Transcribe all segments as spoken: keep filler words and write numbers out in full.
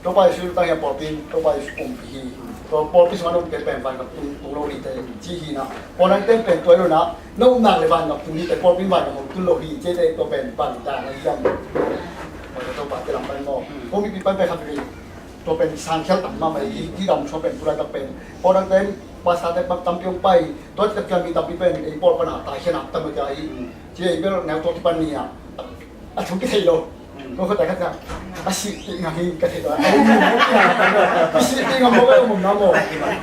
Topa Jesu tang hian pawlpi in Topa Jesu pumpi hi. Tua pawlpi sungah na upte pen vangam tung, tung lo hi te ci hi na. Puanang te pen tua hi lo na, na upna le vangam tung hi te, pawlpi in vangam hong tun lo hi ci te, tua pen bang dan a hiam? Tua Topa te lam pan maw. Ko mipi pan pen khat vei. Tua pen sang khial tam mahmah hi, hi dam sua pen tulai tak pen. Puanang te pastor te tampi hong pai. Tua tak khial mi tampi pen ei pawl pan a tai khian a tam mahmah hi. Ci ei bel neu tua kipan ni a. A thu kithei lo. Ko khat khat a si ti ngam hi ka thei lo. A um, a si ti ngam mo ka um na mo.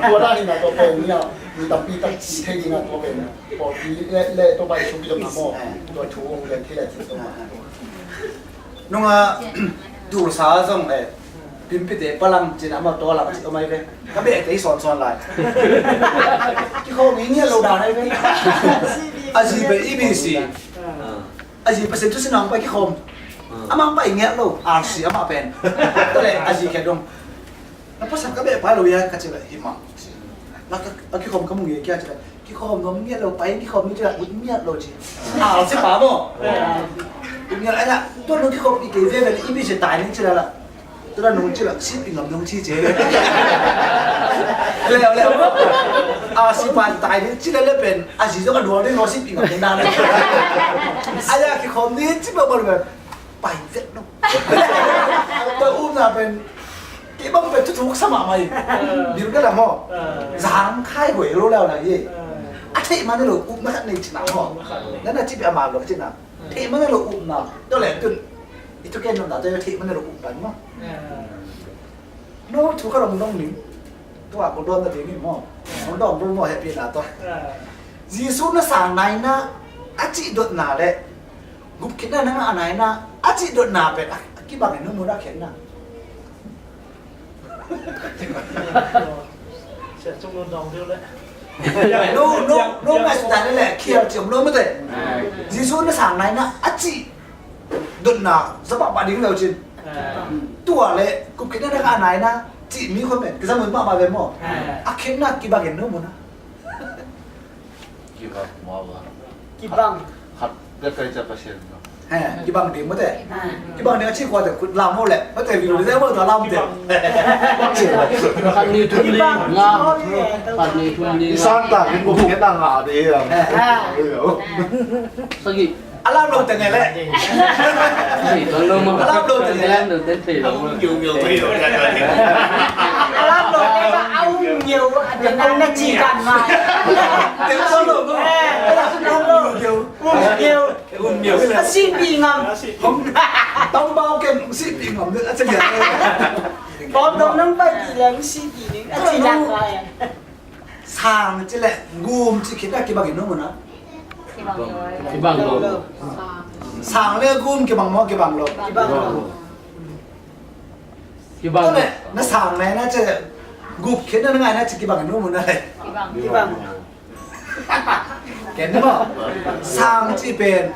Tua la ni na tua pen ni a, mi tampi tak si thei ni na tua pen. Ko pi le le tua bai su pi na mo. Tua thu ong le thei la ci tua. Nunga tul sa zong e. Pimpite palang cin ama tua lang ci omai ve. Ka be te son son lai. Ki khong ni lo da nai ve. A zi be i bi si. A zi Pasian thu sin a hong pai kikhawm. A mang pai ngiat lo, R C amah pen. Tale a zi khia dong. Na pasal ka beh pai lo ia ka ci la hi ma. Na ka, a kikhawm ka mu nge kia ci la. Kikhawm nom ngiat lo, pai kikhawm ni ci la, ut ngiat lo ci. R C pa mo. Ut ngiat la, tua nung kikhawm i kei ve ve i bi ci tai ni ci la la. Tua nung ci la, sip i ngam nung ci ci. Leo, leo. A, sip a tai ni ci la le pen. A, si zong a dual ni lo sip i ngam nung na le. A, ya kikhawm ni ci ba ba le. Pai vet lo. Tua um na pen. Ki bang pen tu thuk sama mai. Bil ka la mo. Zang khai hoi lo leo la ye. A thei ma ni lo um na khat nei ci na mo. Na na ci bi a ma lo ci na. Thei ma ni lo um na. Tua le tun. I tu ken nong da te thei man lo um pan maw. No thu ka long dong ning. Tua ko don na ding ni maw. Nong dong bu maw happy na to. Jesu na sang nai na a ci dot na le. Gup kit na na nga nai na a ci dot na pe a ki bang no mu na khen na. Sia cung lo dong deuh le. No, no, no, ngai su dai le, khial ciam lo mate. Jesu na sang nai na a ci dot na za pa pa ding lo cin. Tua le kup kit na na ka nai na ci mi khon men ka za mun pa pa ve mo. A khen na ki ba gen no mo na. Kibang. Kibang. Khat, khat bek kai ca Pasian no. He, kibang ding mate. Kibang ding a ci kua te kut lam mo le. Mate video le mo ta lam te. Khat ni thum ni nga. Khat ni thum ni nga. Isan ta kin ko ke na nga de ya. Sagih. A lam lo teng e le. A lam lo teng e le. A lam lo teng e le. A um ngiau a teng na ci kan ma. Teng so lo. A lam lo. Um ngiau. Um ngiau. A si pi ngam. Tau bau ken si pi ngam. A ci ya. Bom dong nang pai pi lem si pi ning. A ci ya. Sang ci le gum ci khit a kibang in no mu na. Kibang lo. Sang le gum kibang mo kibang lo. Kibang lo. Kibang lo. Na sang nai na ci gup khit na ngai na ci kibang in no mu na le. Kibang. Ken mo. Sang ci pen.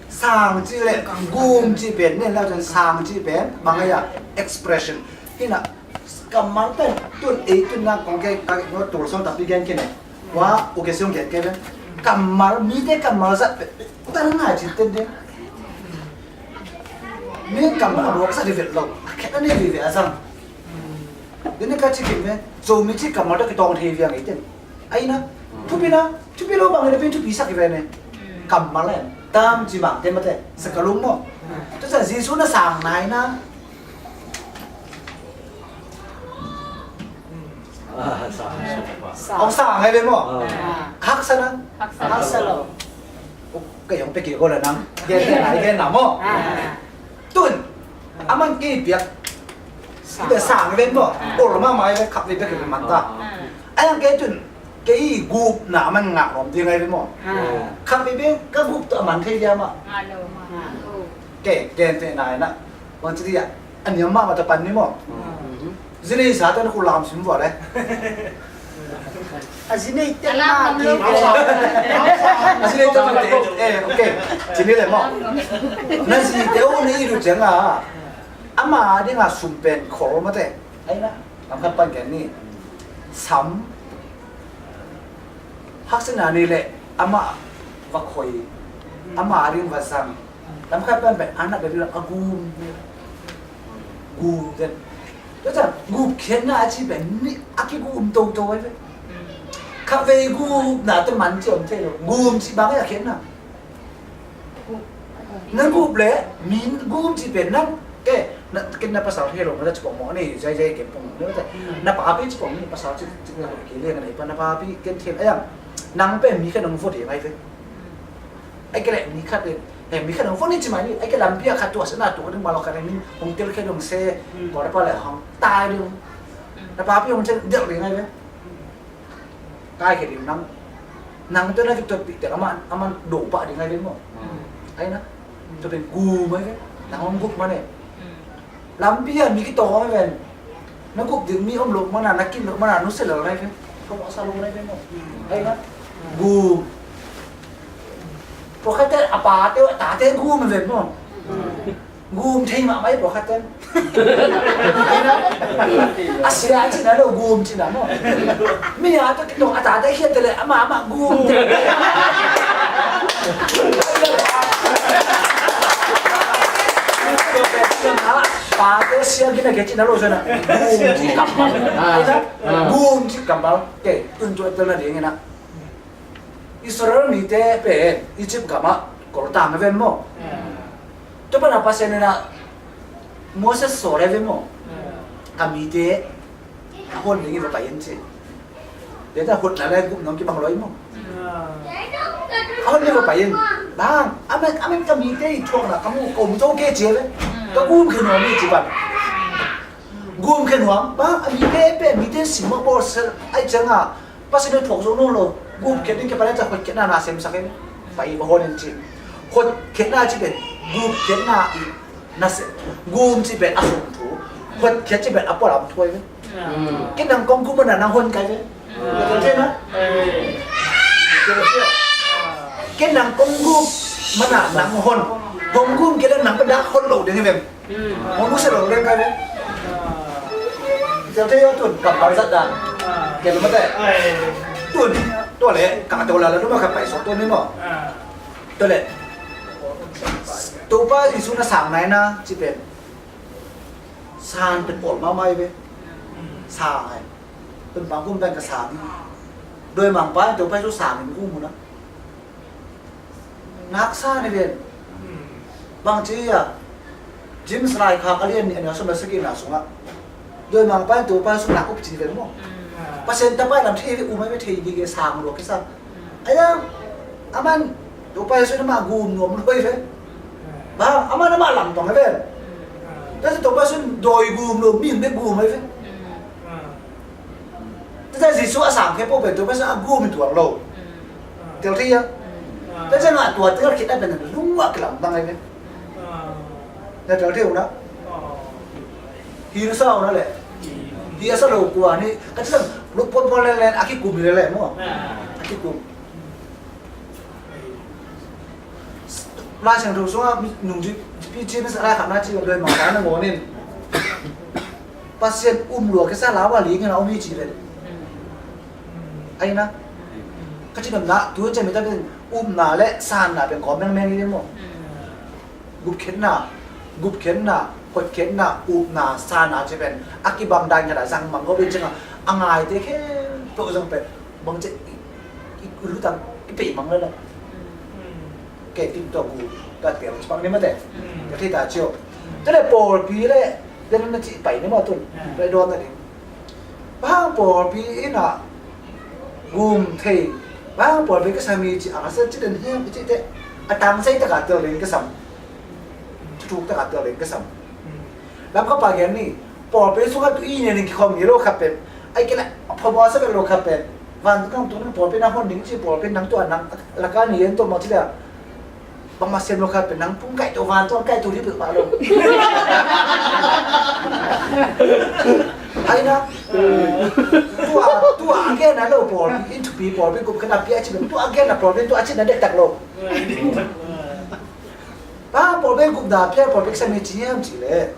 Sang ci le gum ci pen. Nen la sang ci pen. Bang ya expression. Ina Kammal pen tun ei tun na kong ke ka no tul song tapi gen kene. Wa u ke song gen ke ben. Kammal mi te kammal zat pe. Uta na ngai cin ten de. Mi kammal a bok sa de vet lo. Ke na ne vi ve azang. Dene ka ci kim me. Zo mi ci kammal ta ki tong thei viang ei ten. Aina, thupi na, thupi lo bang ina pin thupi sak i ve ne. Kammal en, tam ci bang te mate, sa ka lung mo. Tu sa Jesu na sang nai na. Ong sang ngai ve mo. Haksa na. Haksa lo. Ka yong pe ki ko la nang. Gen na, gen na mo. Tun, a man kei piak. Kei sang ven maw. Ol mahmah i ve khat vei bek kei man ta. A yang kei tun, kei gupna a man ngah lawm ding ai ve maw. Khat vei bek ka gup tawh a man thei dia mah. Kei gen te nai na. Bang ci dia. A niam mahmah ta pan ni maw. Zinei sa te na khu lam sim vua le. A zinei te na ti. A zinei te na te. Eh, ok. Ci ni le maw. Na zi te u ni i du ciang a. Ama ding a sum pen khol mate. Ai na. Lam khat pan ken ni. Sam. Haksina ni le ama va khoi. Ama ding va zang. Lam khat pan pen anak ding a gum. Gum den. Tua ciang gupkhiatna a cih pen ni a kigum toto ai ve. Khatvei gupna tawh man cih om thei lo. Gum cih bang a khiatna. Na gup leh mi gum cih pen nang ke na, ken na pasal hi lo, na ci pong mawk ni, zai zai ken pong ni, na papi ci pong ni, pasal ci ci na ki liang na ipa na papi ken thil ayang. Nang pen mi khat nong vot hi ngai ve. Ai ke leh mi khat in, he mi khat nong vot ni ci mai ni, ai ke lampi a khat tua se na tua ding ma lo khat ding hong tel khe dong se, ko na pa leh hong tai ding. Na papi hong chen del ding ngai ve. Kai khe ding nang. Nang tawh na kituatpih tek amah, amah do pah ding ngai ve maw. Ai na. Tua pen gum ai ve. Nang hong gup mah ne. Lampi ah mi kitawng ai ven. Na gup ding mi om lo mana, na kin lo mana, nusia lo nai ve. Ka mawh sa lo nai ve maw. Ai na. Gum. Pawlkhatte a pate, a tate gum ai ven maw. Gum thei mahmah hi pawlkhat ten. A sia cihna lo, gum cihna maw. Mi a tawh kitawng a tate khiat te leh amah amah gum te. Pate sia gina ke cihna lo sana. Gum cih kammal. Gum cih kammal. Ke, tun tua tel na ding ina. Israel mite pen Egypt gamah koltang a ven maw. Tua pana Pasian ina Moses sawl a ven maw. Ka mite a hon ding i va pai in ci. Deta hotna le gupna kibang lo i maw. A hon ding va pai in. Bang, amen, amen ka mite i thuakna ka mu, ka um to ke ci a ve. Ka gum khe nuam i ci pan. Gum khe nuam, bang, a mite pen, mite sim maw bawl sel ai cianga. Pasian in thuak zo nawn lo. Gupkhiat ding kipan a hotkhiatna na semsak in. Pai va hon in ci. Hotkhiatna ci pen gupkhiatna i na sem. Gum ci pen a sung thu. Hotkhiat ci pen a pualam thu ai ve. Ken nang kong gup mana nang hon kai ve. Ken nang kong gup mana nang hon. Hong gum kei leh nang pen dak hon lo ding hi ve. Hong nusia lo leng kai ve. Tel thei aw tun, kammal zat dan. Kel mate. Tun, tua leh, ka tua la la, tuma ka pai sok tun ni maw. Tua leh. Topa Jesu na sang nai na, ci pen. San pen pawl mahmah hi ve. Sang ai. Tun bang kum pen ka sang hi. Doi mangpa in Topa Jesu sang in kum mu na. Naksa ni ven. Bang ci a. James laikhak a lian nih a neu sawm le sagihna sungah. Doi mangpa in Topa sung nak up ci ven maw. Pasian tapa i lam thei ve um ai ve thei ding e sang lua kisa. Ai a. Aman Topa Jesu in amah gum nuam lua i ve. Bang, aman amah lam tong ai ven. Tua ci Topa Jesu in doi gum lua mi in be gum ai ve. Tua Jesu a sang khe pawh pen tua pen sang a gum in tuang lo. Tel thei a. Tua ciangah tua tel khit a pen lungah kilamdang ai ve. Na tel thei uh na. Hi na sa uh na leh. Hi a sa lo kua ni. Ka ci sang luk puanpuan lelen a kikum hi lelen maw. A kikum. Lai Siangtho sungah nungzui pi ci masa lai khat na ci doi mangpa na ngawn in Pasian um lua kisa lau a ling in a om hi ci ven. Ai na. Ka ci na tu ciang mi ta pen upna le sanna pen kawm mengmeng hi maw. Gupkhiatna, gupkhiatna, hotkhiatna, upna, sanna ci pen a kibang dan khat a zang mang ko pen ciangah a ngaite khempeuh zang pen bang ci i lutang i peimang lala. Kei tim tua gu tua tel ci pang ni mate. Ka thei ta cio. Tua le pawlpi le den na ci pai ni maw tun. Pai dawn na ding. Bang pawlpi ina gum thei. Bang pawlpi ka sami ci a ka sa ci den hiam i ci te. A tang sei taka tel ding ka sam. Thuthuk taka tel ding ka sam. Lam ka pa gen ni. Pawlpi sungah tu i ne ning kikhawm ni lo kha pen. Ai kena phabaw sa pen lo kha pen. Van tu kang tu nang pawlpi nang hon ding ci pawlpi nang tu a nang laka ni en tu ma ci le. Bang ma sem lo kha pen nang pung kai tu van tu kai tu di pil pa lo. Ai na. Tu a, tu a gen na lo pawlpi in tu pi pawlpi gup kena pi a ci pen tu a gen na pawlpi tu a ci na dek tak lo. Bang pawlpi gup da pia pawlpi sami ci hiam ci le.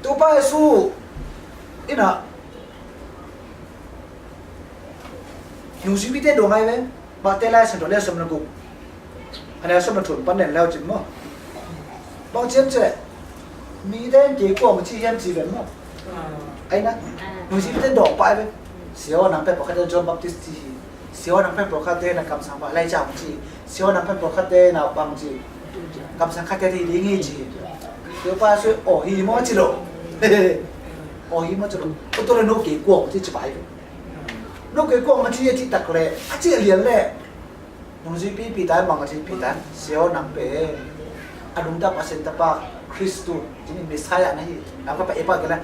Topa Jesu ina nungzuipite dong ai ve. Mate Lai Siangtho le sawm na guk a neu sawm na thum pan nen leu cin maw. Bang ciam ci le Mite in kei kua hong ci hiam ci ven maw? Ai na, nungzuipite in dawng pah ve. Sia aw, nang pen pawlkhatte John Baptist ci hi. Sia aw, nang pen pawlkhatte na kamsang pah Elijah hong ci hi. Sia aw, nang pen pawlkhatte na bang ci, kamsang khatte hi ding hi ci hi. Topa Jesu aw hi maw ci lo. Aw hi maw ci lo. Tua le no kei kua hong ci ci pah hi ve. No kei kua hong ci a cih tak le a cih a lian le. Nungzuipi Peter in bang a ci, Peter in, Sia aw, nang pen a nungta Pasian Tapa Khristu, ci ni, Messiah na hi. Nang ka pa epa gela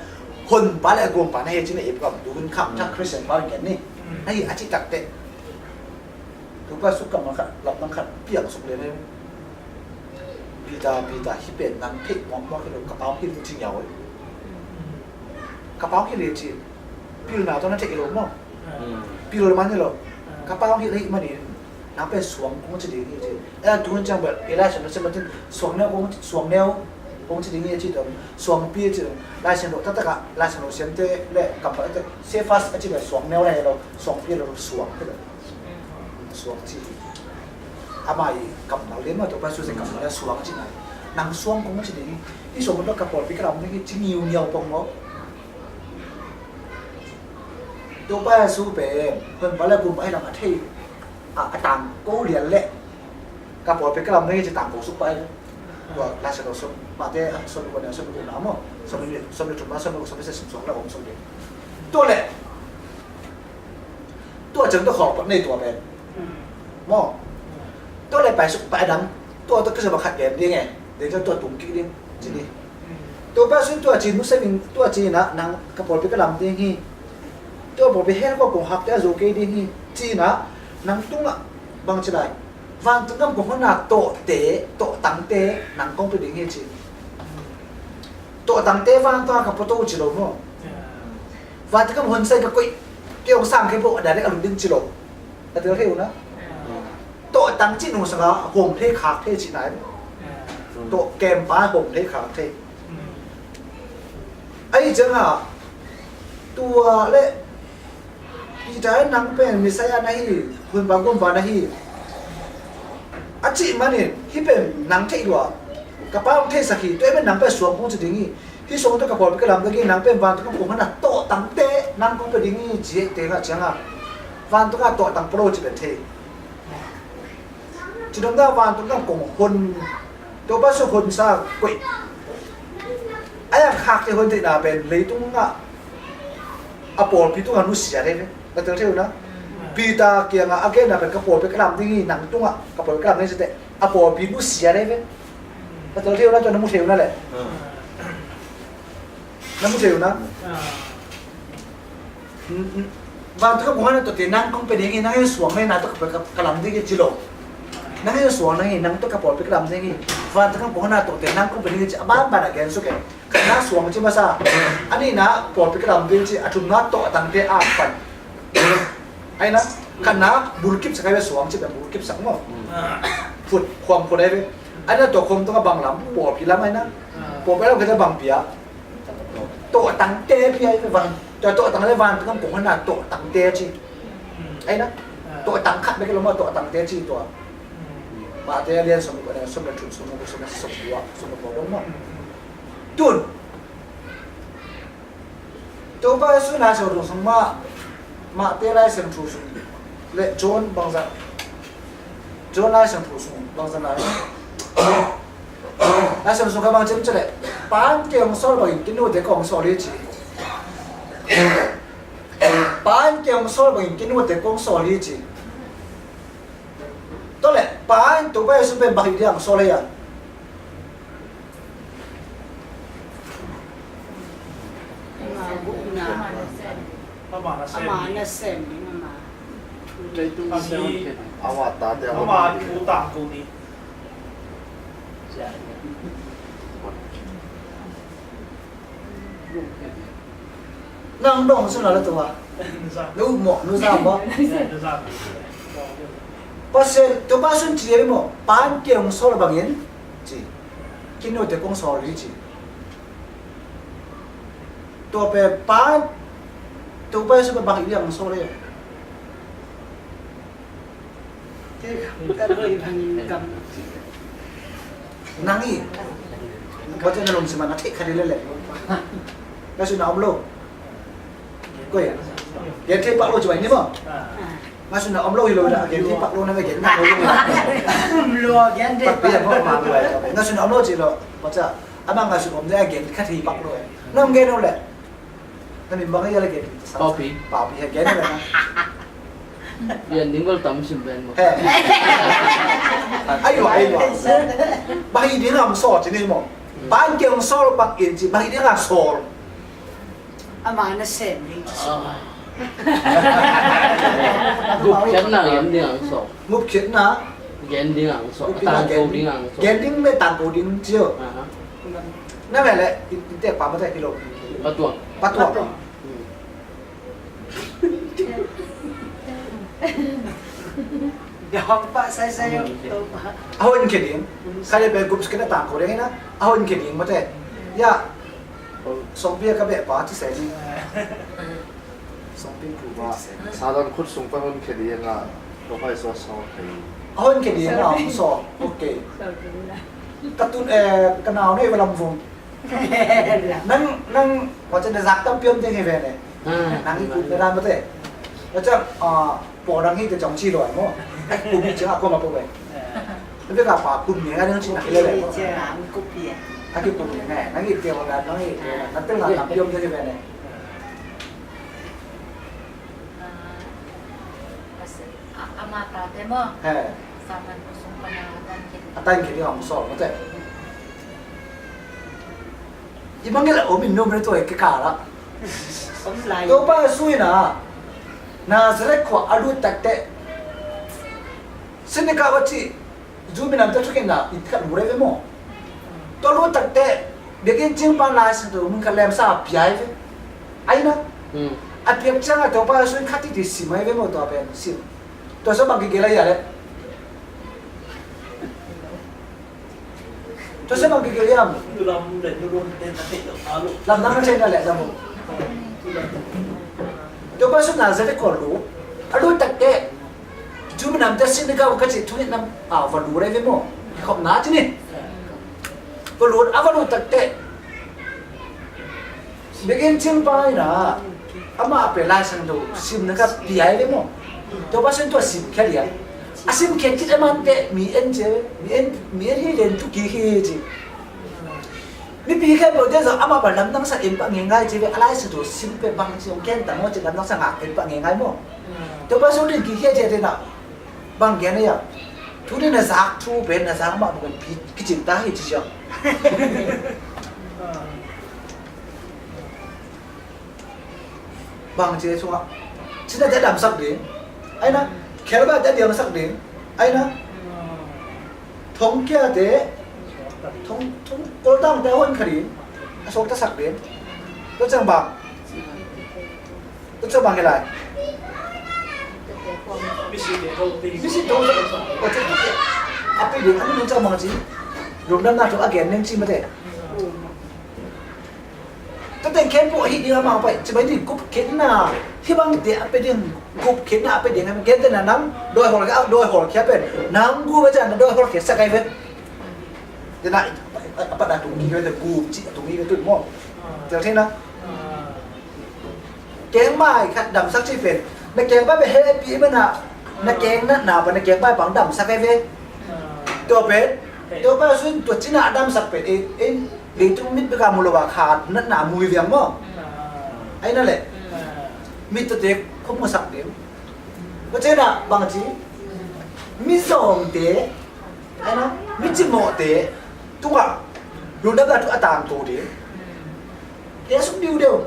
Honpa le a Gumpa na hi ci ni, epa tu hun kham thak Christian pa gen ni. Na hi a cih tak teh Topa Jesu kammal khat, lamdang khat piang suk lian hi. Peter, Peter, hih pen nang theih muakmuak hi lo, ka Pa hong hilh hi ci ngiau hi. Ka Pa hong hilh hi ci. Pilna tawh na theih hi lo maw? Pil man hi lo. Ka Pa hong hilh ahih manin nang pen suang kong ci ding hi ci. Eh, tuhun ciang bel Lai Siangtho sim matin suang neu kong, suang neu kong ci ding hi ci dong. Suangpi ci dong. Lai Siangtho taktak ah Lai Siangtho siamte le kammal te, Cephas a ci bel suang neu na hi lo. Suangpi lo, suang hi lo. Suang ci hi. Amah i kammal lian mah, Topa Jesu i kammal lian suang ci nai. Nang suang kong ci ding hi. Hih suang mah ka pawlpi ka lam ding hi ci ngiungiau pong maw? Topa Jesu pen Honpa le Gumpa hi lam a thei a, a tangko lian leh ka pawlpi ka lam ding hi ci tangko suk pah hi. Tua Lai Siangtho sung, Mate sung kua na sung kua na maw? Sung ni, sung ni thum na, sung ni, sung ni sia, sung ni suang la om sung ni. Tua leh Tua ciang tua khawk pat nei tua pen maw? Tua le pai suk pai dang. Tua tua kisa ba khat gen ding e. Ding tua tua tung kik ding ci ni. Tua pa sun tua ci, Muslim in tua ci na, nang ka pawlpi ka lam ding hi. Tua pawlpi hel kua kong hak te a zo kei ding hi ci na, nang tungah bang ci lai? Vantung gam kong honna tawhte, tawhtangte nang kong pe ding hi ci. Tawhtangte vantung a ka poto ci lo maw? Vantung gam hon sai ka koih, kei hong sang kei bo, a direct a lut ding ci lo. A tel thei uh na. Tawhtang cih nungsang a hong thei khak thei cih nai. Tawh kempa hong thei khak thei. Ahi ciangin tua le Peter in nang pen Messiah na hi, Honpa Gumpa na hi a cih manin, hih pen nang theih lua, ka Pa hong theihsak hi, tua ahih manin nang pen suang kong ci ding hi. Hih suang tawh ka pawlpi ka lam ding hi, nang pen vantung gam kong honna tawhtangte nang kong pe ding hi ci hi. Tengah ciangin vantung a tawhtang polo ci pen thei. Ci dong dah vantung gam kong hon, Topa Jesu honsa koih. A yang khak thei hon theihna pen leitung ah a pawlpi tungah nusia thei ve. Na tel thei uh na. Peter kiangah a genna pen ka pawlpi ka lam ding hi, nang tungah ka pawlpi ka lam ding hi ci teh a pawlpi nusia thei ve. Na tel thei uh na, tua na mu thei uh na leh. Na mu thei uh na. Vantung gam kong honna tawhte nang kong pe ding hi, nang hih suang nai na tawh ka, ka, ka lam ding hi ci lo. Nang hih suang nai hi, nang tawh ka pawlpi ka lam ding hi. Vantung gam kong honna tawhte nang kong pe ding hi ci a banban a gen suk e. Khatna suang ci masa. A nihna pawlpi ka lam ding ci, a thumna tawhtangte a pan. Ai na, khatna bulkip sak ai ve, suang ci pen bulkip sak maw? Phut, khuam phut ai ve. Ai na tua khuam tungah bang lam, pawlpi lam ai na. Pawlpi lam khat bang pia. Tawhtangte pia hi van. Tua tawhtang le vantung gam kong honna tawhtangte ci. Ai na. Tawhtang khat bek hi lo maw, tawhtangte ci tua. Mate a lian sawm le kua, sawm le thum, sawm le kua, sawm le kua, sawm le kua dong maw. Tun. Topa Jesu Lai Siangtho sung mah, Mate Lai Siangtho sung le John bangzah, John Lai Siangtho sung bangzah na. Lai Siangtho sung kha bang ci hiam cih leh, Pa in kei hong sawl bangin kei note kong sawl hi ci. Pa in kei hong sawl bangin kei note kong sawl hi ci. Tua leh Pa in Topa Jesu pen bang hih ding a hong sawl hi a? Ama gupna. Ama na sem. Ama na sem ding ama. Leitung a sem. Ama tate ama. Ama thu tangko ni. Nang dong sun la tua. Nu mo, nu za mo. Pasian, Topa Jesu ci mo, Pa in kei hong sawl bangin ci. Kei note kong sawl hi ci. Tua pen Pa, Topa Jesu pen bang hih ding a hong sawl hi. Nang hi. Tua ciang na lungsim ah na theih kha ding lel lel. Ngaihsutna om lo. Koi a gen thei pak lo ci bang hi ni maw. Ngaihsutna om lo hi lo in a gen thei pak lo na ve gen ngah lo. Om lo gen thei pak lo. Ngaihsutna om lo ci lo. Tua ciang amah ngaihsut om ding a gen kha thei pak lo. Na om gen om leh. Na min bang hi a le gen. Paupi. Paupi hi a gen om leh na. Yan ding bel tam sim ben maw. He. Ai lo, ai lo. Bang hi ding a om sawl ci ni maw. Bang gen sawl bang in ci bang hi ding a sawl. Ama na sem ding. Gupkhiatna gen ding a sawl. Gupkhiatna. Gen ding a sawl. Gupkhiatna tangko gen ding a sawl. Gen ding le tangko ding ci o. Aha. Na ve le, in, in tek pa ma tek kilo. Patuang. Patuang. Patuang. Hmm. Dawng pah saisai o. A hon khe ding. Kha le pe group kena tangko ding na. A hon khe ding mate. Ya. Songpi ka beh pa ci se ni. Songpi ku ba. Satan khut sung pa hon khe ding a. Ko pai so so thei. A hon khe ding a so. Okay. Ka tun, eh, ka nau nei va lam vung. Nang, nang, tua ciang na zak tampi om ding hi ve ne. Ah, nang i kup na dan mate. Tua ciang, ah, pawh dang hi te ciang ci lo ai maw. Ai kup hi ciang a kuam a pawh ve. Tua ve ka pa kup ni a dang ci na hi le ve maw. A ki kup ni ngai. Nang i te wa dan nang i te wa dan. Nang te la tampi om ding hi ve ne. Ah, a, ama tate maw. He. Satan khut sung pan a tan khe. A tan khe ding a hong sawl mate. I mangel a om in nom le tua i kikal ah. Om lai. Topa Jesu in a Nazareth khua a lut takteh, synagogue a cih Jew minamte thukhenna inn khat lut ai ve maw? Tua lut takteh biakinn cingpa Lai Siangtho mun khat lemsa a pia ai ve. Ai na. Hmm. A piak ciangah Topa Jesu in khat titi sim ai ve maw, tua pen sim. Tua sung bang kigel ai a le. Tua sung bang kigel ai a. Lamdang na thei na le lam. Tua pa sung Nazareth khua lut. A lut takteh Jew minamte synagogue ka cih thungetna ah va lut ai ve maw? Khopna ci ni. Va lut, a va lut takteh biakinn cingpa in a, amah pen Lai Siangtho simna khat pia ai ve maw? Tua pa sung tua simkhia dia. A simkhia cih a mante mi en ci, mi en, mi en hi len tu ki hi ci. Mipi khempeuh te zong amah pen lamdang sa en pah ngeingai ci ve, a Lai Siangtho sim pen bang ci hong ken ta maw ci lamdang sa ngah en pah ngeingai maw? Tua pa sung ding kikhia ci a te na. Bang gen a ia. Thu ding na zak thu pen na zak mah bukin pi kicin ta hi ci cia. Bang ci sungah. Cina te damsak ding. Ai na. Khelba te diangsak ding. Ai na. Thongkia te. Thong, thong, koltang te hon kha ding. A sok ta sak ding. Tua ciang bang. Tua ciang bang hi lai. Misi tho, tua ciang a pei ding, a nunung ciang bang ci. Lungdamna thu a gen ning ci mate. Tua teng khempeuh hi ding a mang pai, ci mai ding gupkhiatna. Hi bang te a pei ding, gupkhiatna a pei ding, a gen te na nang, doi hol khia, doi hol khia pen. Nang gu ba jan, doi hol khia sa kai pen. Te na, a pat a tung hi ve, te gu ci a tung hi ve tu mo. Tel thei na. Kengmai khat damsak ci pen. Na kengmai pen happy mana. Na keng na na pa na kengmai pang damsak ai ve. Tua pen. Tua pa sun tua cina damsak pen. E, e, leitung mit beka mu lo ba khat na na mu viang mo. Ai na le. Mit tua te khop mu sak dem. Tua cina bang ci. Mi zong te. Ai na, mi cimawhte tungah lungdamna thu a tangko ding. Kei a suk diudeu.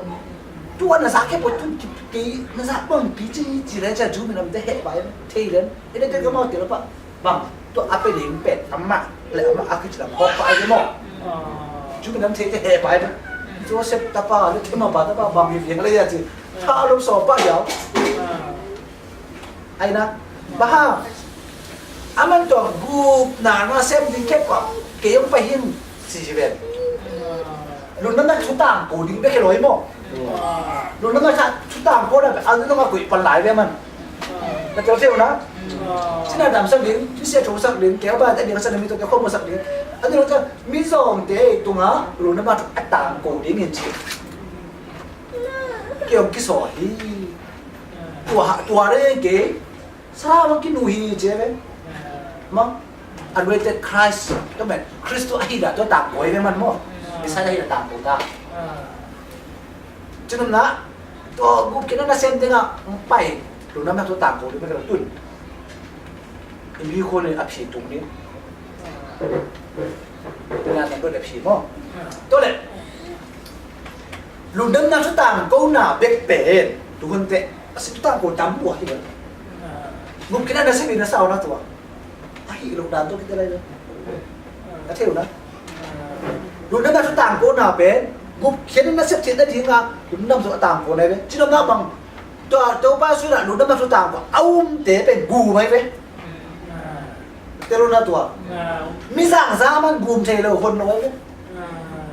Tu a na zak khempeuh tu kei na zak bangpi ci ci le cia Jew minamte heh pai thei len. Ede te ka mau te la pah bang tu a pe ding pen amah le amah a kici lam hawk pah ai ke maw. Jew minam thei te heh pai na. Joseph tapa le Thema pa tapa bang hi viang le ia ci. Tha a lum sawm pah diau. Ai na, bang hang, a man tua gupna na sem ding khempeuh kei hong pai hi ci hi ven. Lungdamna thu tangko ding bek hi lo hi maw? Lungdamna thu tangko na bek a lungdamna koih pan lai ve man. Na tel thei uh na. Cina damsak ding, misia thosak ding, keu ba ta ding, sana mi to keu khomusak ding. A ding lo ta, mizawngte tungah lungdamna thu a tangko ding in ci. Keu kisaw hi. Tua, tua re ke, sa bang kinu hi ci ve. Ma, anointed Christ, to men, Christ tu ahi da, tua tangko hi ve man maw. Messiah ahi da tangko ta. Cinam na, tua gupkhiatna nasem dingah pai. Lungdamna thu tangko ding mah ka lo tun. I mi khua in a phi tung ding. Tua na tangko ding a phi maw. Tua leh. Lungdamna thu tangkona bek pen. Tu hun teh. A si thu tangko tam bua hi. Gupkhiatna nasem ding na sau na tua. Ahi lo dan tua kite lai lo. A thei lo na. Lungdamna thu tangkona pen, gupkhiatna nasep theihna dingah, lungdamna thu a tangko nai ve. Cinam na bang, tua, Topa sungah lungdamna thu tangko, a umte pen gum ai ve. Tel lo na tua. Mi zangza man gum thei lo, hon lo ai ve.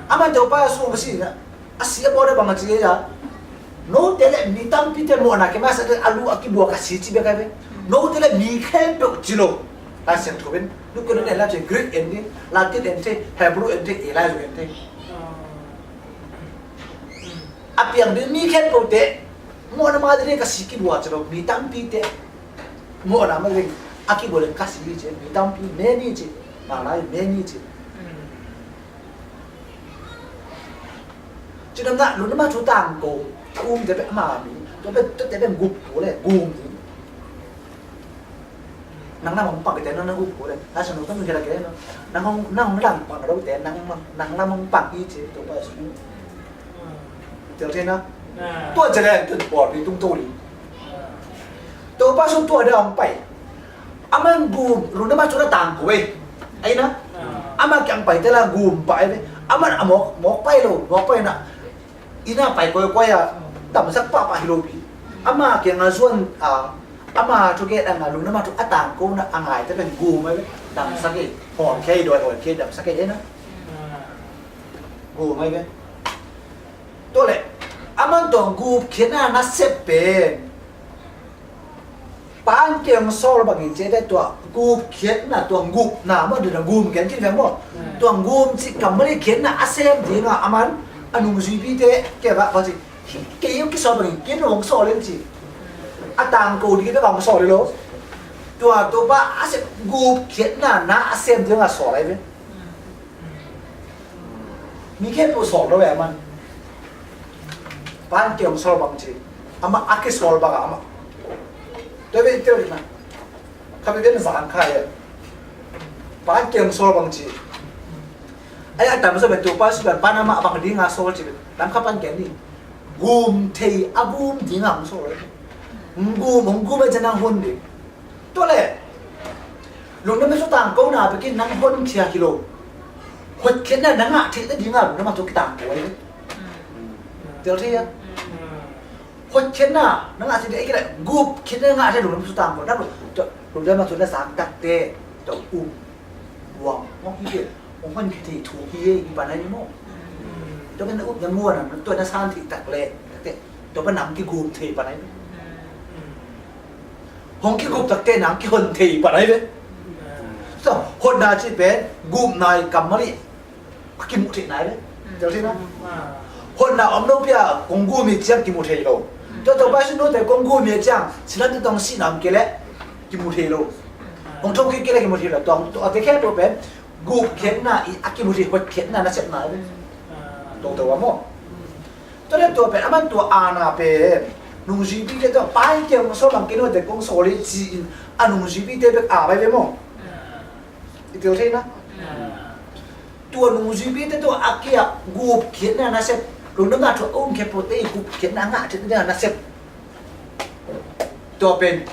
Aman Topa sung ka si na. A si a bawl a bang a ci a. Note le mi tampi te mawhna ke masa te a lu a kibuak a si ci bek a ve. Note le mi khempeuh ci lo. Lai Siangtho in. Lu keu ne la ci Greek en ding, Latin en te, Hebrew en te, Elaizo en te. A piang ding mi khempeuh te mawhna ma ding ka si kibuak ci lo. Mi tampi te mawhna ma ding a kibuak le ka si ci. Mi tampi many ci. Ma lai many ci. Cinam na, lungdamna thu tangko, um te pe ama mi, tua pe, tua te pe gup ko le, gum ni. Nang na mong pak te nang na gup ko le, na sanu tang kira ke na, nang hong, nang hong lang pak lo te, nang, nang na mong pak i ce, tua pa su. Tel te na. Tua ce le, tua por ni tung to li. Topa sung tua dang pai. Aman gum, lungdamna thu na tangko ve. Ai na. Ama kiang pai te la gum pai ve. Aman a mawk, mawk pai lo, mawk pai na. Ina pai koikoi a. Damsak pahpah hi lo pi. Ama kiang a zuan a. Ama thu ke dang a lungdamna thu a tangkona a ngai te pen gum ai ve. Damsak e. Hon kei doi hon kei damsak e na. Gum ai ve. Tua le. Aman tong gupkhiatna nasep pen. Pan keng sawl bangin ciate tua gupkhiatna tua gupna maw dina gum keng kin veng maw. Tua gum cih kammal i khiatna a sem dinga aman a nungzuipite kei va va ci. Kei kisawl bangin kin hong sawl in ci. A tangko ding kei va hong sawl in lo. Tua Topa a sem gupkhiatna na a sem dinga sawl ai ve. Mi khempeuh sawl lo ve aman. Pan keng sawl bang ci. Amah a kisawl bang amah. Tua ve tel na. Kha ve ven zang kha ya. Pan keng sawl bang ci. Ai a tam sawl ve Topa sung pan amah bang dinga sawl ci ve. Tam kha pan keng ni. Gum thei a gum dinga hong sawl. Hong gum, hong gum a ci nang hun ding. Tua le, lungdamna thu tangkona bekin nang hon khia hi lo. Hotkhiatna na ngah theih nadinga lungdamna thu kitangko ai. Tel thei a. Hotkhiatna na ngah theih nading ai kila gupkhiatna na ngah theih lungdamna thu tangko. Nang lungdamna thu na sang takte, tua um. Buang, mawk hi kei. Hong hon khia thei thu hi e, i pan ai ni maw. Tua pen na up na muan a, tua na sang theih tak le. Takte, tua pan nang kigum thei pan ai. Hong kigup takte nang kihon thei pan ai ve. So, hotna cih pen gupna i kammal i a kimuh theihna ai ve. Tel thei na. Hotna om lo pia kong gum i ciang kimu thei lo. Tua Topa i sung note kong gum i ciang silam te tong sihna om kei leh kimu thei lo. Hong thong kei kei leh kimu thei lo. Tua, tua te khempeuh pen gupkhiatna i a kimu thei hotkhiatna nasepna ai ve. Tong tua maw. Tua le tua pen aman tua ana pen nungzuipite tua pai keng kong sawl bang kei note kong sawl hi ci-in a nungzuipite bek a bai ve maw. I tel thei na. Tua nungzuipite tua a kia gupkhiatna nasep lungdamna thu a um khempeuhte i gupkhiatna a ngah theih nadinga nasep. Tua pen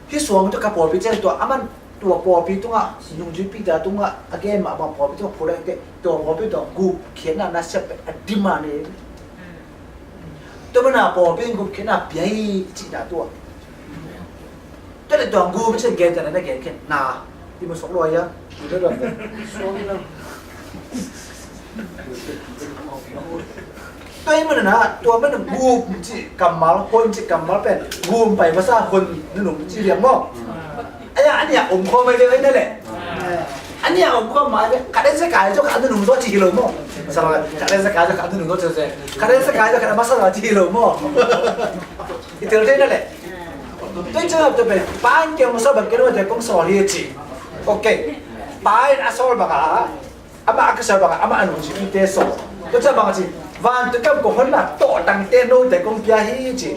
hih suang tua ka pawlpi ciang tua aman tua pawlpi tungah nungzuipite tungah a gen mah bang pawlpi tungah phudak te tua pawlpi tua gupkhiatna nasep a demand e. Tua mana pawlpi in gupkhiatna pia hi cihna tua. Tua le tua gum cih gen ta na na gen khen na i mu sok lua ia. Tua i mana na tua mana gum cih kammal hon cih kammal pen gum pai masa hon nunung cih liang maw. A nih a om khawm mai ve na le. A nih a om khawm mai ve. Khat en se kai zaw khat a nunung zaw ci hi lo maw. Sa lo khat en se kai zaw khat a nunung zaw ci se. Khat en se kai zaw khat a masa zaw ci hi lo maw. I tel thei na le. Tua ciang tua pen pa in kei hong sawl bang kei lo te kong sawl hi ci. Ok. Pa in a sawl bang a, amah a kisel bangah amah a nungzuipite sawl. Tua ciang bang a ci, vantung kam kong honna tawhtangte note kong pia hi ci.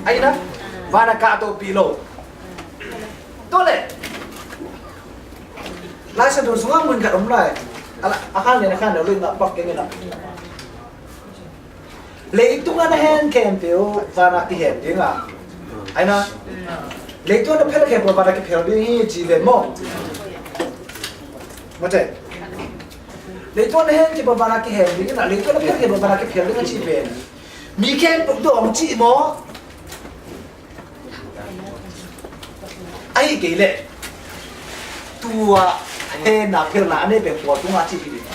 Ahi na, van a kahtohpih lo. Tua leh Lai Siangtho sungah mun khat om lai. A la, a khan lian a khan lian lo in a pak keng in a. Leitung a na hen khempeuh vanah kihen ding a. Ahi na. Leitung a na phel khempeuh vanah kiphel ding hi ci ven maw. Mate. Leitung a na hen khempeuh vanah kihen ding a. Leitung a na phel khempeuh vanah kiphel ding a ci ven. Mi khempeuh dawng cih maw. Ahi kei leh tua henna phelna a nei pen kua tungah ci hi ding.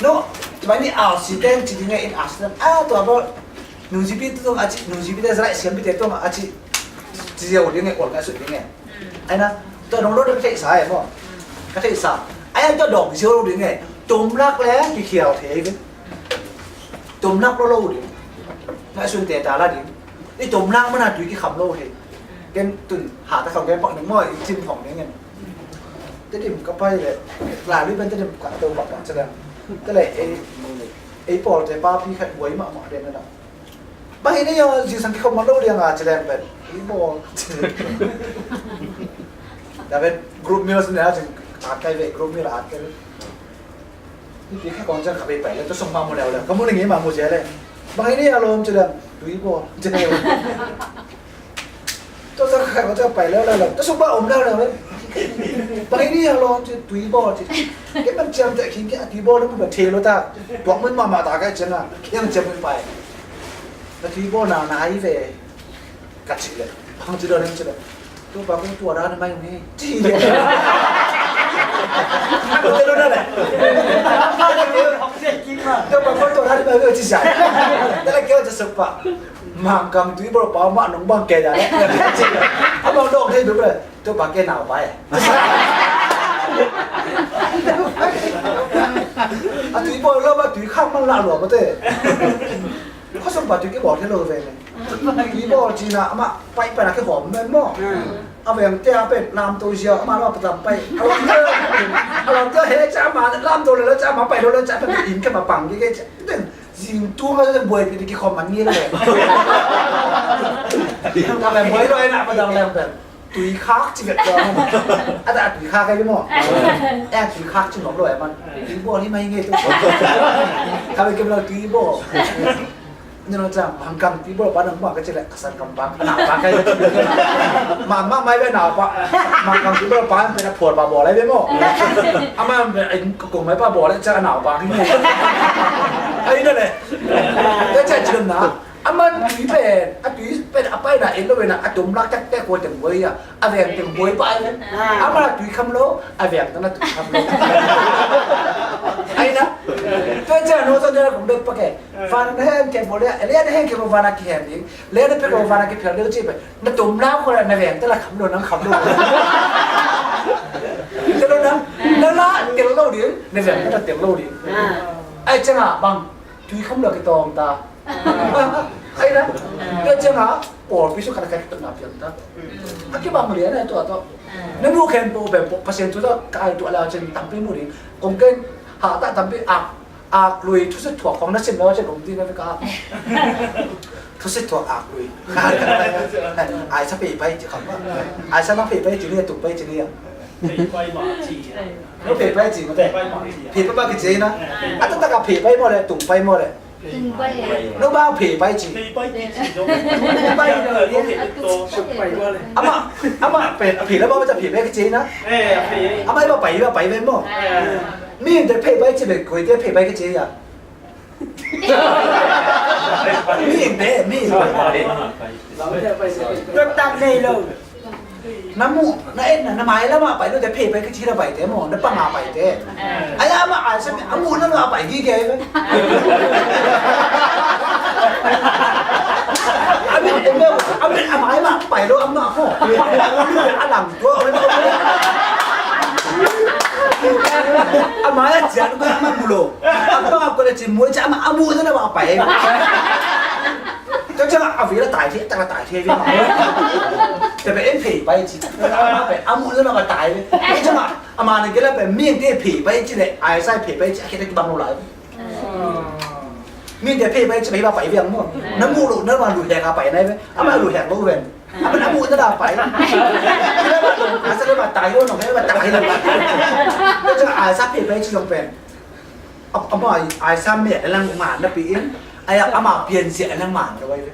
No, tua ni R C ten ci ding e, in R C ten. Ah, tua bel nungzuipi tungah ci, nungzuipi te zalai siampi te tungah ci. Ci ziau ding e, ol ka sut ding e. Ahi na, tua dong lo ding ka theihsa e maw. Ka theihsa. Ahi na tua dong ziau lo ding e. Tomlak le kikhial thei ding. Tomlak lo lo ding. Ngaihsun te ta la ding. I tomlak mana tui kikham lo hi. Ken tun ha ta kham ken pak ning maw, i cim hong ning en. Tedim ka pai le. La lui ben Tedim ka to bak bak chala. Te le ei, ei pawl te pa pi khat buai mahmah den na. Bang hi ni yo, zingsang kikhop man lo liang a ci leng pen. Hi bawl. Da pen group meal sin a ci, at kai ve, group meal at kai ve. Ni pi kha kong ciang kha bei pai le, tua sung ma mu leu leu. Ka mu ning i ma mu cia le. Bang hi ni a lom ci leng, tui bawl. Ci leng. Tua sa kha kong ciang pai leu leu leu. Tua sung ba om leu leu le. Bang hi ni a lom ci, tui bawl ci. Ke man ciam te king ke a tui bawl le mu ba thei lo ta. Tuak mun ma ma ta kai ciang a. Yang ciam mun pai. Na tui bawl na na hi ve. Ka cih leh, hong ci dawn hong ci leh, Topa kong tua dan mai hong hi. Cih leh. Kong te lo na leh. Topa kong tua dan mai hong hi ci sia. Te leh kei hong ci suk pa. Mangkang tui bawl pa mah nong bang kei dan leh. A bang dong thei dup leh. Topa kei nau pa eh. A tui bawl lo ba tui khak man lah lua ba te. Khua sung pa tui kei bawl thei lo ve ne. Tui bawl cina amah pai pai na kei hawm men maw. A veng te a pen lam to zia amah lam patam pai. A lam te, a lam te he ca amah lam to le le ca amah pai lo le ca pen in kei ma pang kei kei ca. Zing tu ma buai pi kei khawm man ngi le. Ta pen buai lo ai na patam le pen. Tui khak ci vet tua. A ta tui khak ai maw. Eh, tui khak ci nuam lo ai man. Tui bawl hi mai nge tu. Kha ve kem lo tui bawl. Ni lo cang, Mangkang tui bawl pa nang ba ka ci le, ka san kam pa, ka nau pa ka ci. Ma, ma mai ve nau pa. Mangkang tui bawl pa, pe na phual pa bawl ai ve maw. A ma, pe, ai, ka kong mai pa bawl ai, ca nau pa ki maw. Ai na le. Ka ca ci na. A man tui pen, a tui pen a paina en lo ve na, a tomlak taktak kua teng buai a, a veng teng buai pa e. A man a tui kham lo, a veng teng a tui kham lo. Ai na. Tua ciang no zon dena kong dot pa ke. Van na hen ke bo le, le na hen ke bo van a kihen ding. Le na pe ko van a kiphel ding ci pe. Na tomlak ko na veng teng la kham lo, nang kham lo. Tel lo na, na la tel lo ding, na veng teng la tel lo ding. Ai ciang a bang, tui kham lo kitawng ta. Ai na, tua ciang a, pawlpi sung khat khat tawh na piang ta. A kibang lian a tua tawh. Na nu khen po ben po Pasian thu tawh ka ai tua lau cin tampi mu ding. Kong ken ha ta tampi ak, ak lui thusit thuak kong na sim lau cin om ding na ka. Thusit thuak ak lui. Ai sa pei pai ci kham ba. Ai sa na pei pai ci ni, tung pai ci ni a. Pei pai ma ci. No pei pai ci ma te. Pei pai ma ci. Pei pai ba ki ci na. A ta ta ka pei pai mo le, tung pai mo le. Tung pai. No ba pei pai ci. Pei pai ci ci no. Pei pai no. Amah, amah pei, pei la ba ma ta pei pai ki ci na. Eh, pei. Amah ba pai ba pai pai mo. Eh. Mi te pei pai ci be koi te pei pai ki ci ya. Mi te, mi. Tua tak nei lo. Na mu, na et na, na mai lamah pai lo te pei pai ka ci la pai te maw, na panga pai te. Ai amah ai sa mi, a mu lamah pai gige ve. A mit, a mit, a mai mah pai lo amah maw. A lam tua, a lam tua. A mai a cian ko ama mu lo. A pa ko le ci mu ci ama amu na ba pai. Tua ciang a vela tai thei, a tak a tai thei ve. Te pe en phei pai ci. Ama pe amu na ba tai ve. Tua ciang a ama na gela pe mite phei pai ci le, ai sai phei pai ci, a khete kibang lo lai. Mite phei pai ci, pai ba pai ve ang mo. Na mu lo, na ba lu hek a pai nai ve. Ama lu hek lo ve. Ama na mu na da pai. Kila ba lo, asa le ba tai lo, no, kila ba tai lo. Tua ciang a sa phei pai ci zong pen. Ama, ai sa me lang man na pi in. Ai ama pian sia lang man na wai ve.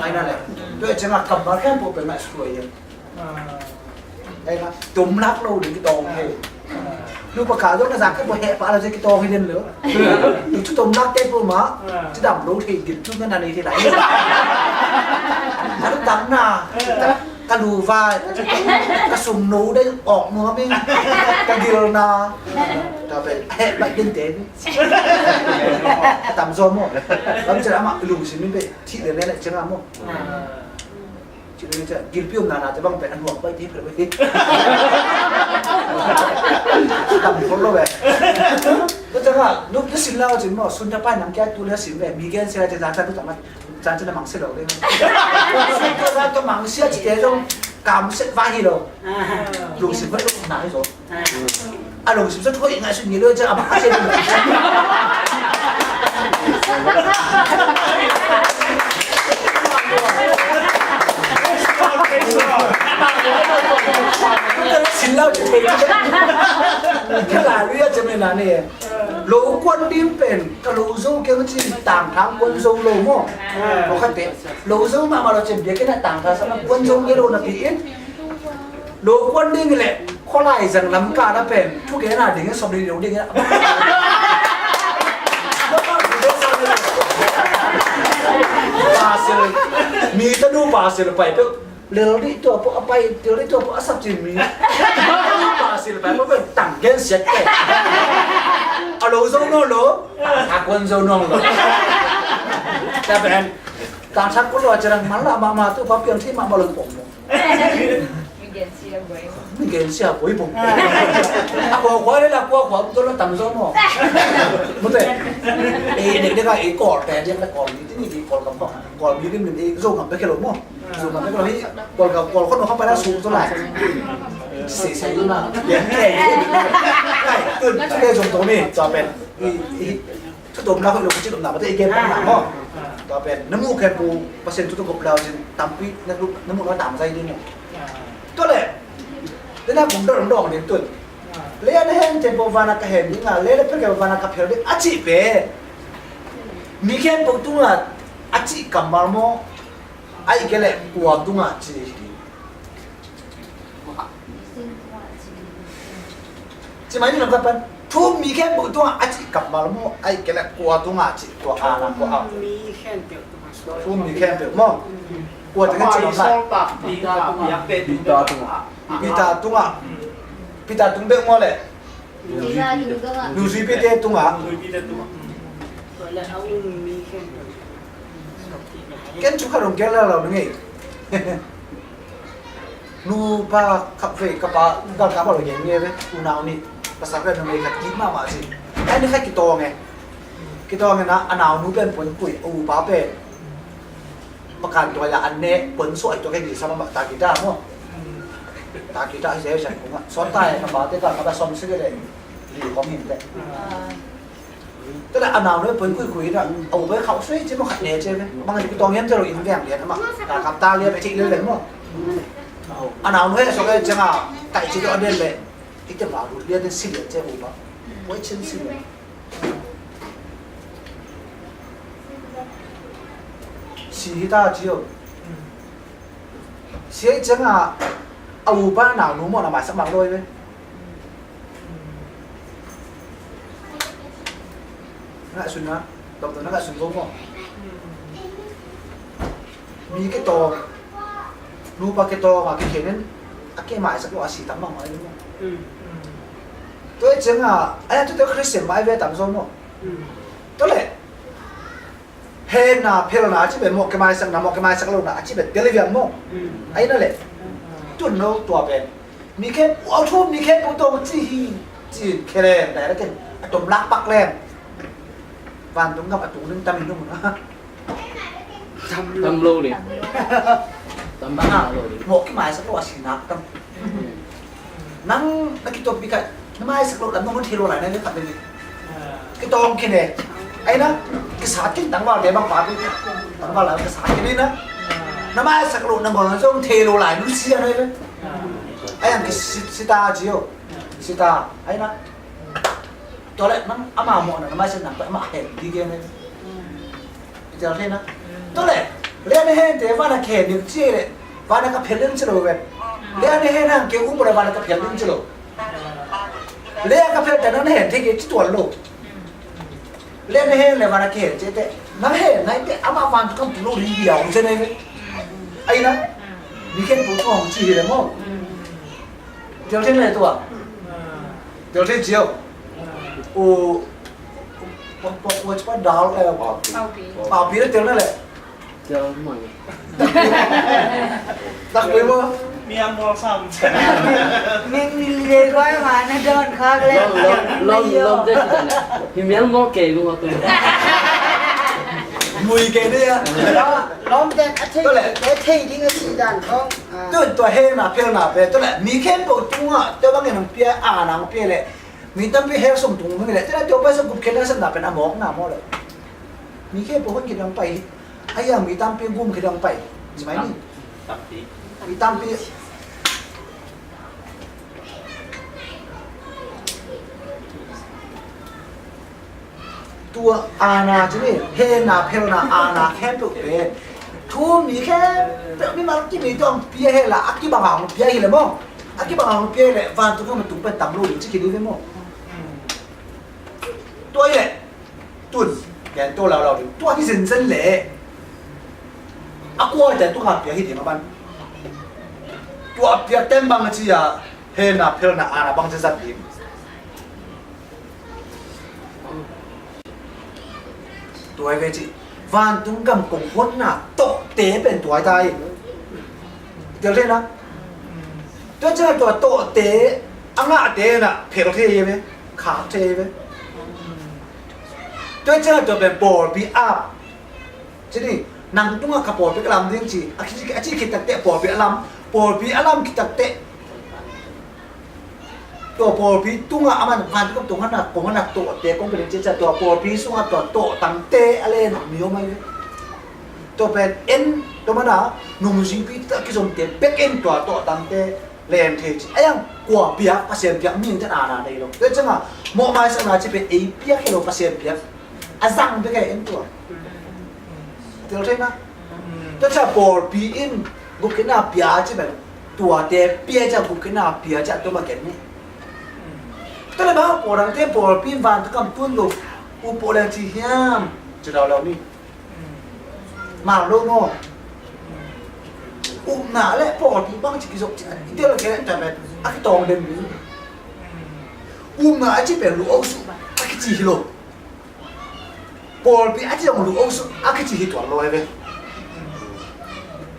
Ai na le. Tua ciang a kammal khempeuh pen mah suai in. Ai na, tum lak lo ding kitawng hi. Nupa ka zong na zak ka bo heh pa lo ci kitawng hi den lo. Tu cu tum lak te pu ma. Ci dam lo thei gin cu na na nei thei lai. Ka lu tam na. Ka lu vai. Ka sum no dai awk nuam ing. Ka gil na. Ta pe heh bai den te ni. Tam zo mo. Lam ci ama lungsim in pe. Ci le le le ciang a mo. Cih leh gilpi om nana te bang pen a nuam pai te phel pai te. Tam khol lo ve. Tua ciang a, nu, nu sin lau cin maw, sun ta pai nang kia tu le sin ve, mi gen sia cin zan cin tu tang a, zan cin a mang sia lo le. Sun ta zan tu mang sia cin te zong kam set vai hi lo. Lungsim vet lo na hi zo. A lungsim sa thuai ngah sun ngi lo ciang a bang a cian. Sin lau cian pe cian. Ka la lu ya cian me na ne. Lo kuan dim pen ka lo zo ke ma ci tang thang kuan zo lo mo. Lo khat te. Lo zo ma ma lo cian bia ke na tang thang sa ma kuan zo ke lo na pi in. Lo kuan ding le, khualai zang lam ka na pen, thu ke na ding, som ding, ding. Pasil, mi ta nu pasil pai pe, lel di tua po apai, lel di tua po asap cin mi. Pasil pai pe, tang gen siat ke. A lo zo no lo, a kuan zo no lo. Ta pen, tang sa kulo a cerang mala mama tu, papiang si mama lo pong mo. Mi gen sia boi bong. A kua kua le la kua kua tu la tam zo mo. Mu te. E dek dek a e kol te dek la kol mi ti ni di kol kam bang. Kol mi lim lim e zo ngam pe ke lo mo. Zo ngam pe ke lo hi. Kol kam kol ko no kam pa la su zo la. Se se na. Ye ke. Kai tu ke zo to mi. Zo pen. I i. Thu tom na ko lo ko ci tom na ba te i gen na mo. Tua pen na mu khen pu Pasian thu to gop lau sin tampi na mu na tam zai ding mo. Tua le. Te na kum dong dong ding tun. Le na hen te po vana ka hen ding a le le pe ke vana ka phel ding a ci pe. Mi khen po tung a a ci kammal mo. Ai ke le kua tung a ci. Ci mai ni lam ka pan. Thu mi khen bu tung a ci kammal mo ai ke le kua tung a ci kua a na kua a. Thu mi khen pe mo. Kua tung a ci kammal. Pita tung a. Pita tung a. Pita tung be mo le. Nuzui pite tung a. Ken cu kha rong kel la lo ngei. Nupa khat vei ka pa gal ka pa lo gen nge ve unau ni pasal ka nang khat kit mama si. Ai ni khat kitawng e. Kitawng e na a nau nu pen puan kui a upa pen. Pakan tua ya an ne puan suai tua ke ni sama ta kita mo. Ta kita se se kuma. Sota e ka pa te ka ka som se le. Li kom hin te. Tức là a nau noi pun kui kui na, a u bai khau sui ci mo khat ne ci ve. Bang ki tong yam ci lo in veng lian ma. Ka kap ta lia pe ci le le mo. A nau noi so ke ci nga tai ci do den le. Ite ba bu lia den si le ci bu ba. Wai chin si le. Si hi ta ci yo. Sia i cianga a upa nau nu mawh na maisak mang lo hi ve. Ngaihsun na, dawmdaw na ngaihsun ko maw? Mi ke tawng, nupa ke tawng a kikhen in a ke maisak lo a si tam bang mah hi maw? Tua i cianga a ya tute Christian mah hi ve tam zaw maw? Tua leh hehna phelna a ci pen mawh ke maisakna mawh ke maisak lona a ci pen tel hi viam maw? Ahi na leh tun no tua pen Mi khempeuh, a thu mi khempeuh tawh ci hi, ci-in khia leng, direct in a tom lak pak leng, vantung gam a tung ding tam in um a. Tam lo ding. Tam bang a lo ding. Mawh kimaisak lo a sinak tam. Nang na kituak bik a, na maisak loh lam nong thei lo lai na, khat bek hi. Kitawng khin e. Ai na, kisat khin tangval te bang pa bik. Tangval lai kisat khin e na. Na maisak loh nangawn zong thei lo lai, nusia na hi ve. Ai ang ki si-, sita ci o. Sita, ai na. Tua leh nang ama mawhna na maisak nang pa ama hen di gen na hi ve. I tel thei na. Tua leh, lei a na hen te vana khen ding ci leh, vana ka phel ding ci lo ve. Lei a na hen hang kei um leh vana ka phel ding ci lo. Lei a ka phel ta nang na hen thei kei ci tuan lo. Lei a na hen leh vana ka hen ci te, nang hen nai te ama vantung gam tung lo ding bia hong ci na hi ve. Ai na, mi khempeuh tung hong ci hi leh maw. Tel thei na leh tua. Tel thei cio. O, pok, pok, pok, pok, dal, eh, paupi. Paupi. Paupi le tel na leh. Tel mai. Takpi maw. Miam mual sam. Meng ni le koi ma na don khak le. Lom, lom, lom, lom, lom, hi miam mual kei lu tu. Mui kei ni a. Lom, lom den a thei, tua leh, a thei ding a ci dan khong. Tun tua hena phelna pen tua leh mi khempeuh tungah tua bangin hong pia, a nang pia leh mi tampi hell sung tung ding leh tua leh tua paisa gupkhiatna satna pen a mawkna maw leh mi khempeuh hong kidang pai hi. Ai a mi tampi gum kidang pai hi. Ci mai ni. Mi tampi. Tua aana ci ni, hena phelna aana khempeuh pen thu mi khempeuh mimal kimi tawh hong pia hi la, a kibang a hong pia hi le maw. A kibang a hong pia hi le vantung gam a tung pen tam lo ding ci khin hi ve maw. Tua hi le tun gen to laulau ding, tua hi zenzen le a kuate tung a pia hi ding a ban. Tua a piak ten bang a ci a, hena phelna aana bang ci zat ding. Tua hi ve ci. Vantung gam kong honna tawhte pen tua hi ta hi. Tel thei na. Tua ciang tua tawhte a ngahte na phel thei hi ve. Khak thei hi ve. Tua ciang tua pen pawlpi ap. Ci ni, nang tungah ka pawlpi ka lam ding ci. A ci, a ci khit takteh pawlpi a lam. Pawlpi a lam khit takteh tua pawlpi tungah a man vantung gam tung honna kong honna tawhte kong pia ding ci a, tua pawlpi sungah tua tawhtangte a len mi om ahi ve. Tua pen en tua mana nungzuipi a kizomte bek in tua tawhtangte len thei ci. Ai ang kua piak, Pasian piak mi in ten aana nei lo. Tua ciangah mawh maisakna ci pen ei piak hi lo, Pasian piak. A zang bek a en tua. Tel thei na. Tua ciang pawlpi in gupkhiatna pia ci bel tuate pia ciang gupkhiatna pia ciang tua ma gen ni. Tua le bang pawlangte pawlpi in vantung gam tun lo, up pawh leng ci hiam? Ci lau lau ni. Mau lo maw. Upna le pawlpi bang ci kizop ci. I tel kei le ta bel a kitawng den ni. Upna a ci bel lu au su a kici hi lo. Pawlpi a ci zong lu au su a kici hi tuan lo hi ve.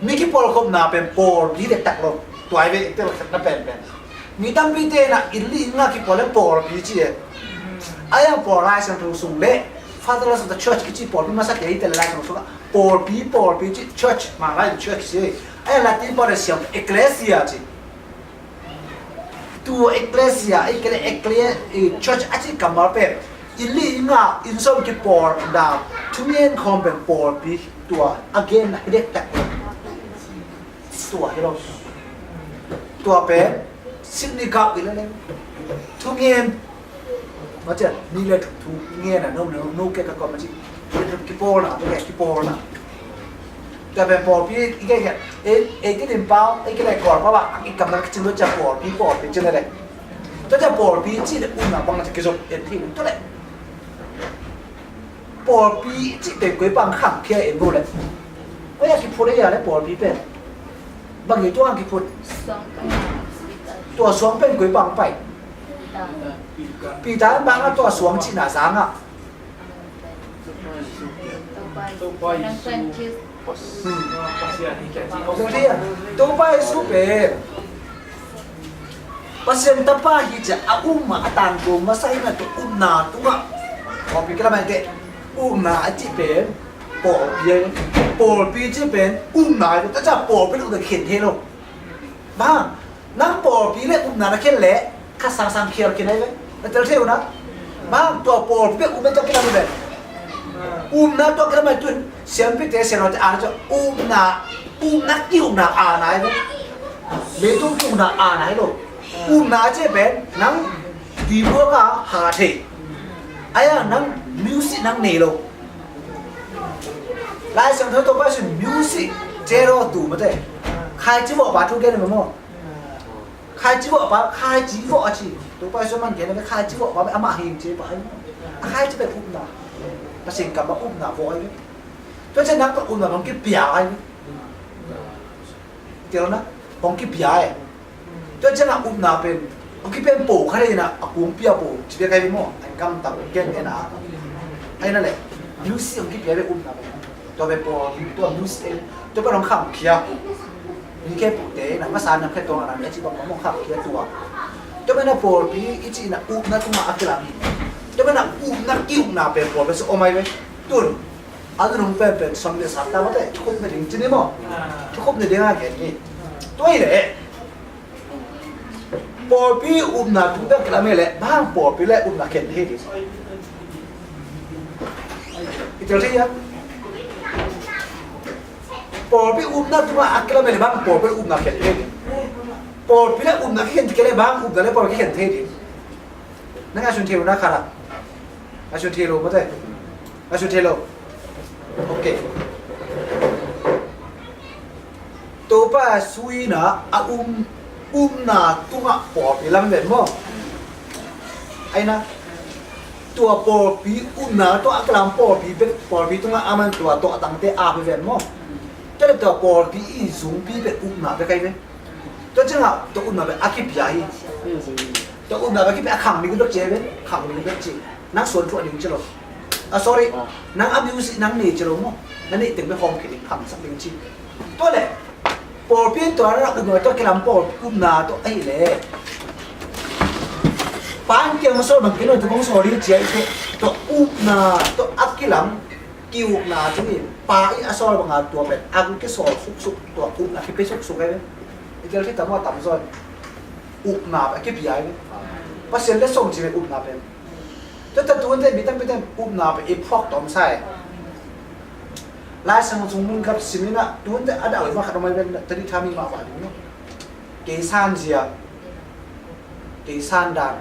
Mi kipawlkhopna pen pawlpi dektak lo. Tua hi ve, i tel khatna penpen. Mi tampite na inn li inn nga kipawl le pawlpi ci e. A yang pawl Lai Siangtho sung le Fathers of the Church kici pawlpi masa kei hi tel Lai Siangtho sung a pawlpi, pawlpi ci church, Manglai church ci e. A yang Latin pawl le siam ecclesia ci. Tua ecclesia, ei kei le ecclesia, ei church a ci kammal pen inn li inn nga inn sawm kipawlna thungen khawm pen pawlpi tua a genna hi dektak tua hi lo. Tua pen Sydney kau inn a neng thungen Macia, ni le thu ngen a no, no, no ke ka kom maci. Kipawlna, kipawlna. Tua pen pawlpi i ke ke, ei, ei kidim pau, ei kile Kawl pau a, i kamna kicing lo cia pawlpi, pawlpi ci le le. Tua cia pawlpi ci le upna bang ci kizop en thei tua le. Pawlpi ci pen koi bang khangkhia en bo le. Koi a kiphut ei a le pawlpi pen. Bang i tua kiphut. Tua suang pen koi bang pai. Peter bang a tua suang cihna zang a. Topa Jesu pen Pasian Tapa hi ciah a um a, a tangko masa in a, tua upna tungah pawlpi kilam a, upna a cih pen pawlpi a, pawlpi cih pen upna a, tua ciah pawlpi le upna khen thei lo. Bang, nang pawlpi le upna na khen leh kha sangsang khial khin ahi ve. Na tel thei uh na. Bang, tua pawlpi le upna tua kilam ve. Upna tua kilam a, tun siampite sianawte ana ciah upna, upna ki-ukna ana ahi ve. Leitung ki-ukna ana hi lo. Upna a cih pen nang keyboard a ha thei, a, nang music nang nei lo. Lai Siangtho Topa Jesu in music zero tu mate. Khaici vawhpa thu gen maw? Khaici vawhpa, khaici vawh a ci. Topa Jesu man gen a, khaici vawhpa amah hing ci pa ahi maw? A khaici pen upna. Pasian kammal upna vawh ahi ve. Tua ciang nang pen upna hong kipia ahi ve. Tel na, hong kipia e. Tua ciangin a upna pen, hong kipia po kha le na, a kung pia po ci bek ahi maw? An kam tak gen en a. Ahi na le, music hong kipia bek upna pen. Tua pen po, tua music e. Tua pen hong kham khia. Mi khe pute na, masa nam khe tua na, mi a ci bang hong kham khia tua. Tua pen a pawlpi i ci na upna tungah a kilam hi. Tua pen a upna ki-ukna pen pawlpi sung om ahi ve. Tun a nunung penpen sawm le sat ta mate, thukhupna ding ci ni maw? Thukhupna ding a gen ni. Tua hi leh pawlpi upna tung pen kilam hi leh bang pawlpi le upna khen thei ding? I tel thei a? Pawlpi upna tungah a kilam hi leh bang pawlpi upna khen thei ding? Pawlpi le upna khen thei leh bang upna le pawlpi khen thei ding? Na ngaihsun thei uh na kha la. Ngaihsun thei lo mate. Ngaihsun thei lo. Ok. Topa Jesu in a um, upna tungah pawlpi lam ven maw? Ahi na, tua pawlpi upna tua a kilam pawlpi bek, pawlpi tungah a man tua tua a tangte a pe ven maw? Tua le tua pawlpi i zungpi bek upna bek ahi ve. Tua ciangah tua upna bek a kipia hi. Tua upna bek kipia a khang ding bek ci ahi ve. Khang ding bek ci. Nang suan thuah ding ci lo. Ah, sorry. Nang a music nang nei ci lo maw? Na neih teng bek hawm khin ding, khangsak ding ci. Tua le pawlpi tua na upna tua kilam pawl upna tua ahi le. Pa in kiang a sawl bang kei lo tua kong sawl ding ci ahi te. Tua upna tua a kilam ki-ukna ci ni. Pa i a sawl banga tua pen a kisawl suksuk, tua upna kipe suksuk ahi ve. I tel thei tam maw, tam zaw. Upna pen a kipia ahi ve. Pasian le song ci ve upna pen. Tua ta tuante mi tampi ten upna pen i phuak tawm sa e. Lai Siangtho sung mun gap sim in a tuante a dah uh mah khat om ahi ve, tadi thami mah va ding. Kei sanzia. Kei sandan.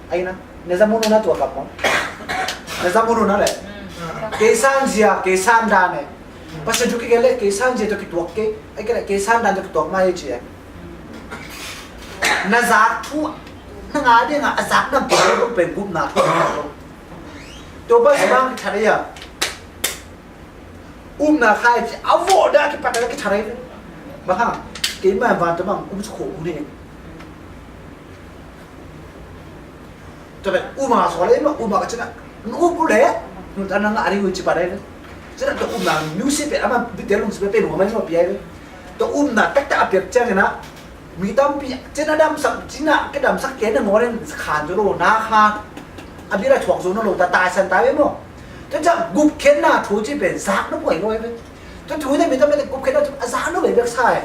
Ahi na, na za mun uh na tua kam maw? Na za mun uh na le. Kei sanzia, kei sandan e. Pasian thu kigen le kei sanzia tua kituak kei. Ahi kei le kei sandan tua kituak mai ci e. Na zak thu, na ngah ding a, a zak na pen gupna thu. Topa Jesu bang kithare a. Upna khai ci a vawh dah kipat dah kithare. Bang hang, keimah vantung bang um sukhu um ni. Tua pen uma sawl le, uma ka cina. Nu up le, nu ta na ngah ri u ci pa dai le. Cina tua upna music pen ama bite lung sipe pen uma mai ma piai le. Tua upna taktak a piak ciangin a mi tampi cina damsak, cina ke damsak ke na ngawrin khan zo lo na kha. A bira thuak zo na lo ta taisan tai ve maw. Tua ciang gupkhiatna thu ci pen zak na puai lo ve. Tua thu na mi tampi gupkhiatna thu a zak na puai bek sa e.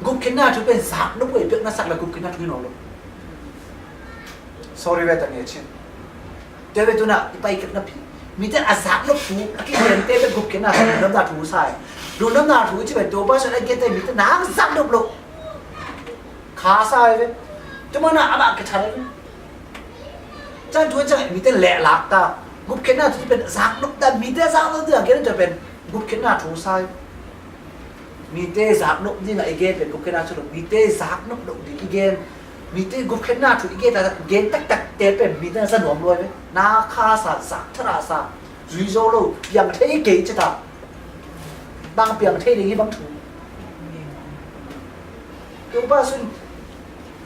Gupkhiatna thu pen zak na puai bek na sak la gupkhiatna thu hi nawn lo. Sorry ve ta nge chin. Tua ve tuna i pai kek na pi. Mite a zak nop thu, a kikhen te ve gupkhiatna thu, lungdamna thu sa e. Lungdamna thu ci ve Topa Jesu a kikhen te mite na zak nop lo. Kha sa e ve. Tuma na ama kithare ve. Chan thu chan mite leh lak ta. Gupkhiatna thu pen zak nop ta, mite zak nop ta, khen ta pen gupkhiatna thu sa e. Mite zaknop ding a i gen pen gupkhiatna thu lo, mite zaknop loh ding i gen, mite gupkhiatna thu i gen ta, gen taktak te pen mite na za nuam luai ve. Na kha sa, zak thara sa, zui zo lo, piang thei kei ci ta. Bang piang thei ding hi bang thu. Topa Jesu in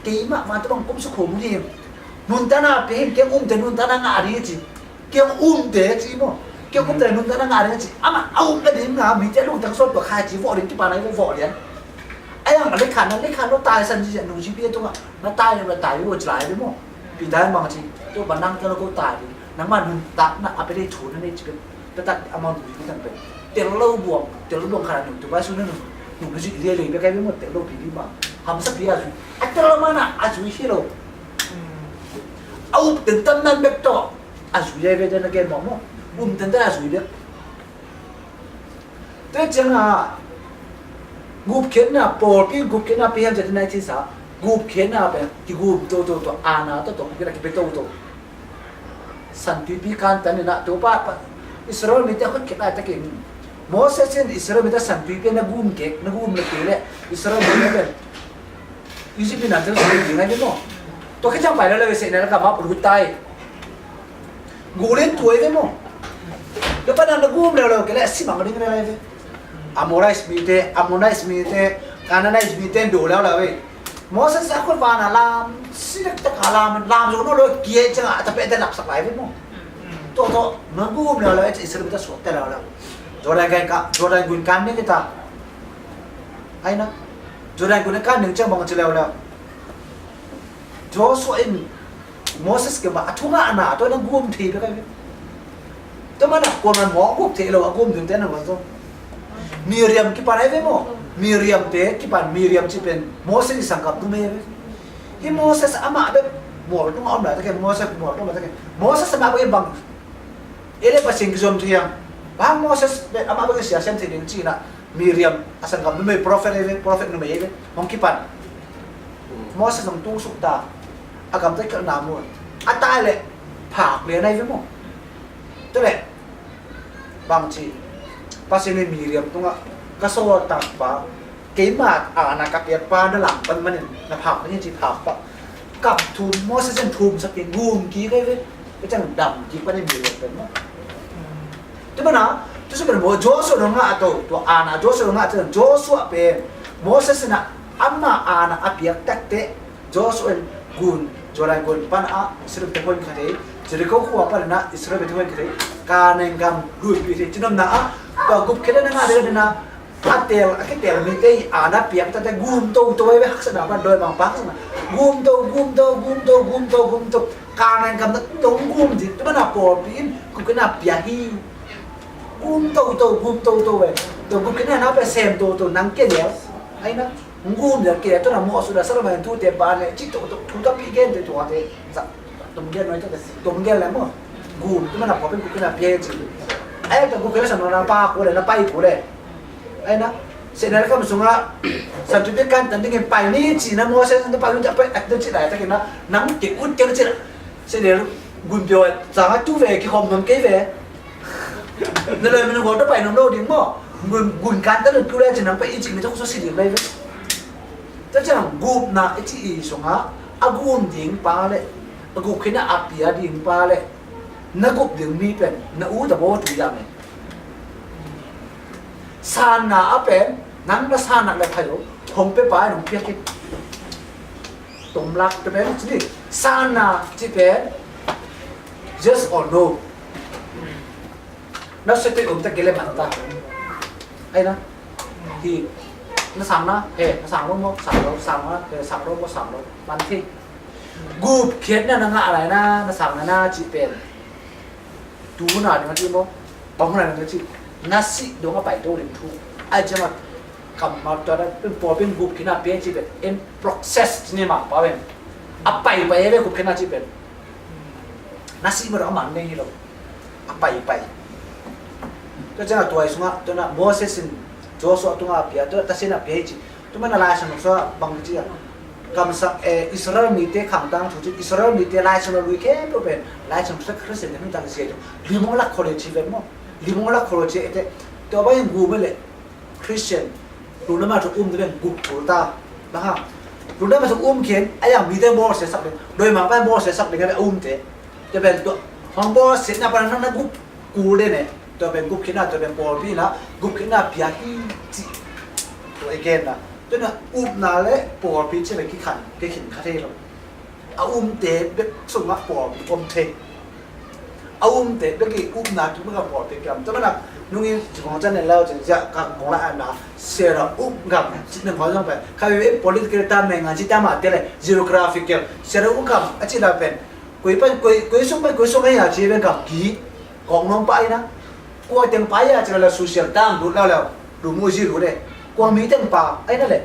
keimah vante bang kum sukhu mu hi. Nuntakna pe hin keng umte nuntakna ngah ding ci. Keng umte ci maw. Keng umte nuntakna ngah ding ci. Amah a um nading a mite lungtang sawt tua khai ci vawh ding kipan a i vawh lian. Ai ang a lekha na lekha lo tai san ci a nu ci pi a tungah na tai lo na tai lo ci lai ve maw. Pi tai mang ci tu ban nang tel lo ko tai ve. Nang man hun tak na a pe dei thu na nei ci pe pe tak a mang nu ci pe tang pe. Tel lo buang tel lo buang kha na nu tu bai su na nu nu na ci le le pe kai ve maw tel lo pi pi ma. Ham sa pi a zui a tel lo ma na a zui hi lo. A up ten tan nan bek to a zui le ve den a gen maw maw. Um ten tan a zui bek. Tua ciangin gupkhiatna pawlpi gupkhiatna pi hiam ciatin a i thisa gupkhiatna pen kigum toto tua ana toto gupkhiatna kipe toto. Santuipi kantan inah tua pa Israel mite a hotkhiat laitakin Moses in Israel mite santuipi na gum kek na gum na kei le Israel mite pen Egypt mi nam teng sung ding ngai maw. Tua khit ciang pai lo le sehnel ka map lut tai. Gulin tuai ve maw. Tua pa nang na gum leuleu kei le a si mang ding le lai ve. Amorites mite, Ammonites mite, Canaanites mite do leuleu ve. Moses a khut vana lam si dek tak a lam lam zo no lo kia ciang a ta pe te lap sak lai ve maw. Tua tua na gum leuleu e Israel mite suak te leuleu. Jordan kan ka Jordan gun kan ni kita. Ai na Jordan gun kan ning ciang bang ci leuleu. Joshua in Moses ke ba a thu ngahna tua na gum thei bek ai ve. Tua mana kuaman mawk guk thei lo a gum ding te na wan zo. Miriam kipan ai ve maw. Miriam te kipan Miriam ci pen Moses i sangkap tu me ve. Hi Moses amah bek mual tung a om lai ta ke Moses mual tung lai ta ke Moses amah bek i bang. Ele Pasian kizom thu hiam. Bang Moses bek amah bek i sia siam thei ding ci na. Miriam a sangkam numei prophet ei ve prophet numei ei ve hong kipan. Moses hong tung suk ta a gamta khelhna mun a tai le phak lian ei ve maw. Tua le bangci Pasian in Miriam tungah ka sawltak pa keima ana ka piak pa na lam pan manin na phak na hi ci phak pa. Kap thum Moses in thum sak in gum kik ei ve. Ka ciang dam kik pan ei Miriam pen maw. Tua mana tua su pen maw Joshua dong ngah a to tua ana Joshua dong ngah a ciang Joshua pen Moses in a ama ana a piak takte Joshua in gun Jordan gun pan a Israel te hon kha thei Jericho khua pan a Israel te hon kha thei Kanaan gam lui pi thei cinomna a tua gup khedana ngah dena a tel a kitel mite i ana piak tate gum to to ai ve haksana pan doi mang pak sana gum to gum to gum to gum to gum to Kanaan gam na tong gum ding tu mana pawlpi in gupkhiatna pia hi. Gum to to gum to to ve. To gupkhiatna na pe sem to to nang ke lel. Ai na gum lel ke to na mo su da sa la ma tu te ba ne ci to to thu ta pi gen te to te. Sa tum gen noi to te tum gen le mo. Gum tu mana pawlpi gupkhiatna pia ci. Ai to gupkhiatna sa na pa ko le na pai ko le. Ai na sehnel kam sungah santuipi kantan dingin pai ni ci na Moses na pai ni ci a pai ak ci lai takin na nang ke ut ke ci na sehnel gun pio zanga tu ve ki hom nom ke ve. Na loi min gol ta pai nom lo ding maw. Gun gun kantan tu le ci nang pai i ci mi ta ko so si ding lai ve. Ta ciang gupna i ci i sungah a gum ding pa le a gupkhiatna a pia ding pa le na gup ding mi pen na u ta bo tu yang e. Sanna a pen nang na sanna le phayo hong pe pai nong piak kit. Tomlak te pen ci ni sanna ci pen yes or no. Na se te um ta kele man ta. Ai na hi na sang na he na sang lo mo sang lo sang na he sang lo mo sang lo man thi. Gupkhiatna na ngah lai na na sang na na ci pen. Tu na ding a ci maw bang na ding a ci na si dong a pai to ding thu ai ci ma kam ma ta da pen paw pen gupkhiatna pen ci pen in process ci ni ma pa pen a pai pai pen gupkhiatna ci pen na si ma dong a man nei hi lo a pai pai. Tua ciang a tuai sungah tua na Moses in Joshua tungah a pia tua tasin a pia hi ci. Tua mana Lai Siangtho sua bang ci a kamsak eh Israel mite khangtang thu ci Israel mite Lai Siangtho lui khempeuh pen Lai Siangtho sua Christian te hming tang zia tu limong lak khole ci vet maw limong lak khole ci ete tua bang in gum le Christian lungdam a thu um te pen gup kul ta bang hang lungdam a thu um khin a yang mite bawl sia sak ding doi mang pai bawl sia sak ding a um te te pen tua hong bawl sia na pan na gup kul de ne. Tua pen gupkhiatna tua pen pawlpi na gupkhiatna pia hi ci. Tua i genna tua na upna le pawlpi ci le kikhan kikhin kha thei lo. A umte bek sungah pawlpi om thei. A umte bek i upna tu bek a pawlpi kiam. Tua manin nungin ci kong can ne lau cin ziah ka kong la ana siara up gam cin ne kong zong pai. Ka bebe political term ne ngan ci term a te le geographical siara up gam a ci la pen. Koi pen koi koi sung pen koi sung a ya ci pen gam ki kong nong pai na. Kua teng pai a ci la la social term du la la du mu zi du le. Kua mi teng pa ai na le.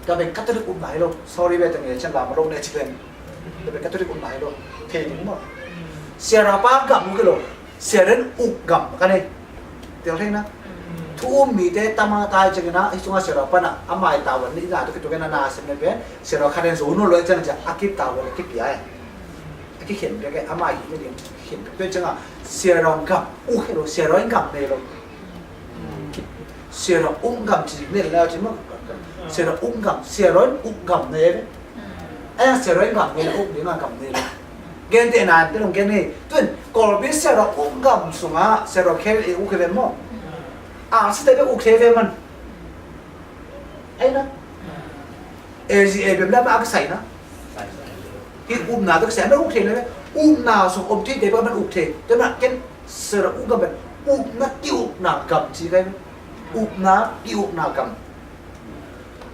Ka pen Catholic upna hi lo. Sorry be teng e cin la ma lo ne ci pen. Tua pen Catholic upna hi lo. Thei ding maw. Siara pa gam uh hi lo. Siara in uk gam ka nei. Tel thei na. Thu um mite tama tai ciangin a, hi sunga siara pa na, a mai tavuan nih na, tu kitu kena na sem ne pen, siara khat in zo nu lo ciang ciang, a kip tavuan a kipia e. A kikhen bek e, a mai hi ne ding, khen bek. Tua cianga, siara gam, uk hi lo, siara in gam nei lo. Siara uk gam ci nei lo ci maw. Siara uk gam, siara in uk gam nei lo. Ai, siara in gam nei lo, uk ding a gam nei lo. Gente na, te long gen nei. Tun, Kawlpi siara uk gam sunga, siara khel e uk e ve maw. A, si te be uk thei ve man. Ai na. A zi a bem la ma ak sai na. Hi upna tok sai na uk thei le. Upna sung om thei te ba man uk thei. Te na ken siara uk gam ben. Upna ki upna gam ci kai. Upna ki upna gam.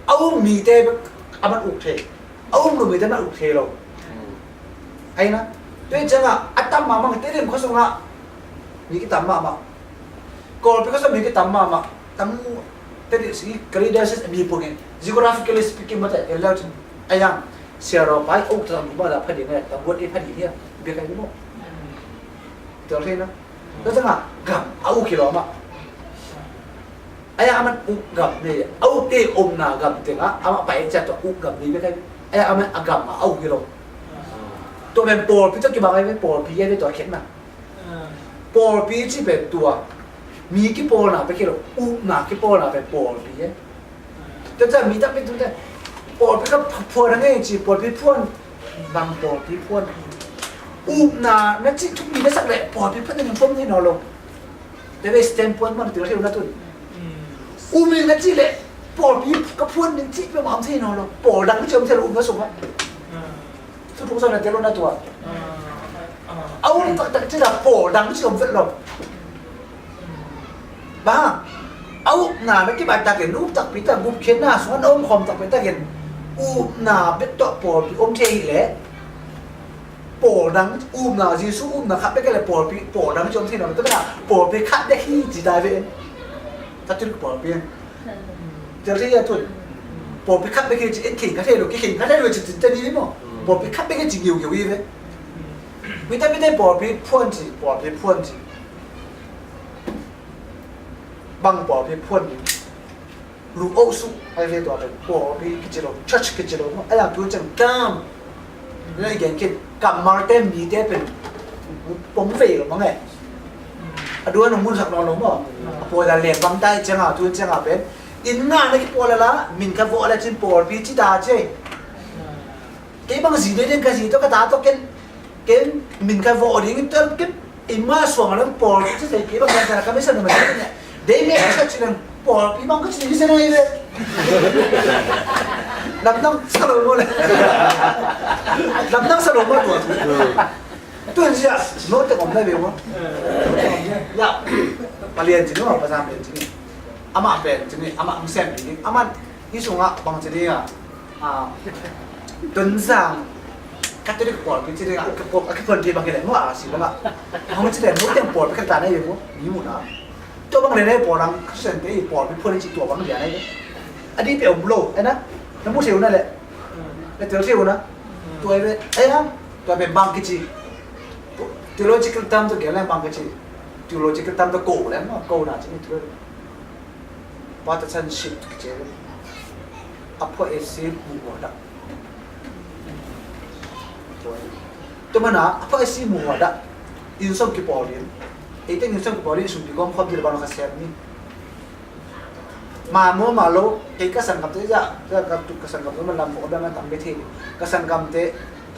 A um mite a man uk thei. A um lo mite a man uk thei lo. Ai na. Tua cianga a tam mahmah te dem khuasunga mi kitam mahmah. Kawlpi khuasunga mi kitam mahmah. Tam te di si kali da si mi pungin. Geographically speaking mate e leu cin. Ai yang siara pai uk tam ma da phadi ngai. Tam buat e phadi hia. Bia kai mo. Tel thei na. Tua cianga gam a uk hi lo mah. Ai a man uk gam nei, a uk e omna gam tenga, a mah pai cia tua uk gam nei bek ai. Ai a man a gam a uk hi lo. Tua men pawlpi tua kibang ai ve, pawlpi ai ve tua khen na. Pawlpi ci pen tua mi kipawlna bek hi lo, upna kipawlna pen pawlpi ai. Tua ciang mi tampi tu te pawlpi ka phuan a ngei ci, pawlpi phuan, bang pawlpi phuan. Upna na ci thupi na sak leh pawlpi phuan na ning pom thei nawn lo. Te ve standpoint man tel thei lo na tun. Upna na ci leh pawlpi ka phuan ning ci peuhmah om thei nawn lo. Pawl dang ci om thei lo upna sungah. Thuthuk zong na tel lo na tua. A um taktak ci la pawl dang ci om vet lo. Bang a upna na kibat takin, up takpi tak gupkhiatna sungah na om khawm takpi takin, upna bek tawh pawlpi om thei hi leh pawl dang, upna Jesu upna khat bek hi leh pawlpi, pawl dang ci om thei nawn lo. Tua bek a pawlpi khat bek hi ci dai ve. Katolik pawlpi. Tel thei a tun. Pawlpi khat bek hi ci, en khin kha thei lo, kikhin kha thei lo ci, ci, ci ni maw. Pawlpi khat bek hi ci ngiungeu hi ve. Mi tampi te pawlpi phuan ci, pawlpi phuan ci. Bang pawlpi phuan ni. Lu o su, ai ve tua pen pawlpi kici lo, church kici lo maw. Ai a tu ciang dam. Lai gen khin, kammalte mite pen pong ve lo mang e. A duan hong mun sak nawn lo maw. A pawl a leng bang tai cianga, tu cianga pen. Inn nga na kipawl a la, min kha vawh a la cin pawlpi ci ta ci. Kei bang zi dei ding ka zi tawh ka ta tawh ken, ken min kha vawh ding in tawh ken, i ma suang a lang pawlpi ci thei kei bang ka ta ka mi sa na ma ci ne. Dei me ka ci lang pawlpi bang ka ci ni se na i le. Lamdang sa lo mo le. Lamdang sa lo mo tua tu. Tu in sia, no te om na ve mo. Ya, palian ci no, pasam lian ci ni. Ama pen ci ni, ama ang sem ni, ama hi sunga bang ci ni a. Ah, Tonzang Katolik pawlpi ci ding a, a kiphuan thei bang hi leh maw a si bang a. Hong ci leh no teng pawlpi ka ta na hi maw, mi mu na. Tua bang leh na hi pawl dang Khristiante i pawlpi phuan ci tua bang dia na hi. A di pe om lo, eh na? Na mu thei uh na leh. Na tel thei uh na. Tua hi ve, eh na? Tua pe bang kici. Theological term tua gel na bang kici. Theological term tua ko leh maw, ko na ci ni tua. Partisanship kici ve. A phuah a si muh huadah. Tua mana a phuah a si muh huadah. Inn sawm kipawl in. Ei teng inn sawm kipawl in sumpi gawm khawm dih le bang lo ka sem ni. Ma maw ma lo, kei ka sanggamte zah, zah ka tuk ka sanggamte man lam phuah a bang a tam bia thei. Ka sanggamte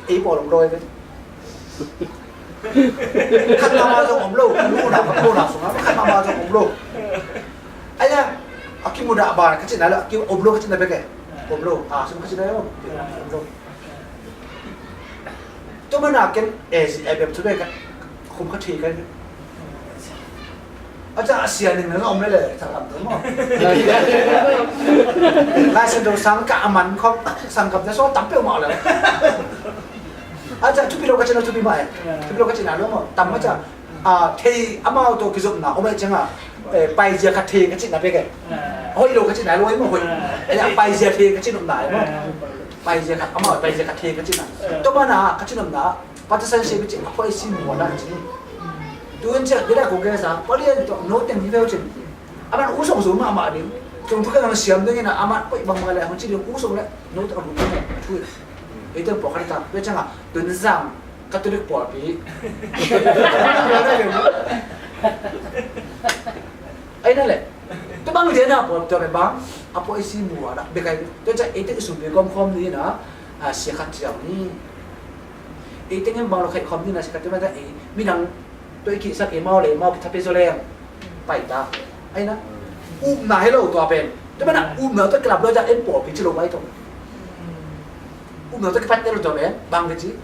ei pawl om lo ei ve. Khat mahmah zong om lo, ka nuna, ka nuna sungah khat mahmah zong om lo. Aya, a kimudah ban ka cihna lo, a ki om lo ka cihna bek e. Om lo, a sung ka cihna lo, om lo. Tua mana ken, eh, si, eh, bem thu bek ka, Khum kha thei ka. A ca a sia ning na om le le, thakam te maw. Lai Siangtho sang ka a man khawm, sang kam te so tam peuhmah le. A ca thupi lo ka cihna thupi mah e. Thupi lo ka cihna lo maw. Tam a ca, a, thei amau tawh kizopna om e cianga, eh, paizia khat thei ka cihna pek e. Hoih lo ka cihna lo e maw, hoih. Eh, paizia thei ka cihnopna e maw. Paizia khat, amau paizia khat thei ka cihna. Tua mana ka cihnopna, Partisanship i cih a phuaisi muanna a ci. Tuin ciah dila kong kesa palian tawh no teng hi veu cin. A man usong zo mahmah ding. Tung thukan ang siam ding ina a man koih bangmah le a hun ci ding usong le no teng a hun ding a thu. Ei teng pawh khan ta pe canga Tunzang Catholic pawlpi. Ei na le. Tua bang lian a pawl tua bang a phuaisi muanna bekai. Tua ciah ei teng i sum be gawm khawm ni ina, a, sia khat ciang ni. Ei teng in bang lo khaih khawm ding a si ka tua mah ta ei midang tua i kihsak ei mau le mau kithapi zaw leng pai ta. Ai na upna hi lo tua pen. Tua mana upna tua kilap lo ta en pawlpi ci lo pai tong. Upna tua kipat te lo tua pen bang ka ci.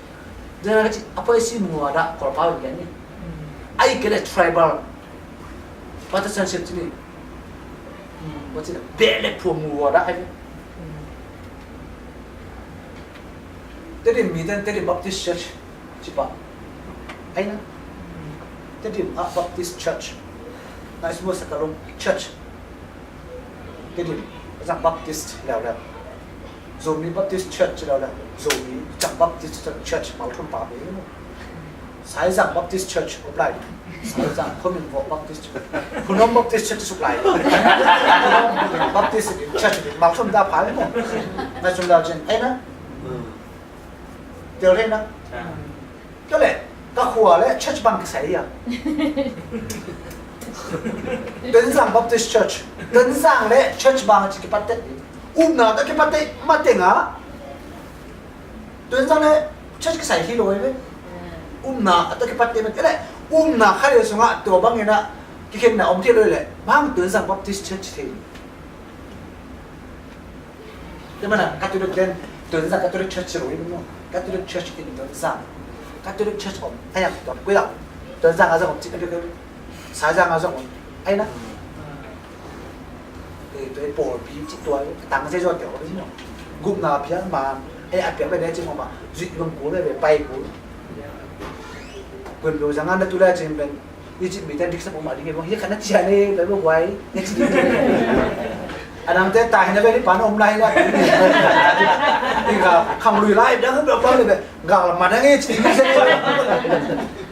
Dana ka ci a phuaisi muanna Kawlpau in lian ni. Ai ke le tribal. Partisanship ci ni. Beh le phuang muanna ai. Tedim miten Tedim Baptist Church ci pah. Ai na. Tedim ah Baptist Church. Na ismu sakalung church. Tedim zang Baptist leuleu. Zomi Baptist Church leuleu. Zomi zang Baptist Church Malthum pa be. Saizang Baptist Church uplai. Saizang Khoming Baptist Church. Phunom Baptist Church suklai. Baptist Church Malthum da phai mo. Na sum da cin. Ai na. Tel rei na. Tua le ka khua le church bang kisai a. Tunzang Baptist Church. Tunzang le church bang ci kipatte. Upna ta kipatte mateng a. Tunzang le church kisai hi lo ve. Upna ta kipatte mateng le upna kha le sunga tua bang ina kikhenna om thei lo le bang Tunzang Baptist Church thei. Tua mana Catholic den Tunzang Catholic Church lo i maw. Catholic Church in Tunzang. Catholic Church om. Ai ang tuam kui lau. Tunzang a zong om ci Catholic. Saizang a zong om. Ai na. Eh, tua i pawlpi ci tua i tang zai zon tia om i maw. Gupna pia man. Ai a pia bai dai ci maw ma. Zui bang kul bai bai kul. Kun lo zang a na tu lai ci ben. I cih mite diksa peuhmah ding hi bang, hi khat na ciah ni, pai bawk guai, na ci ding. A dangte ta hi na ve, ni pa na om lai na. I ka khang lui lai dang beuh bang ni ve, gal ma dang i ci ding.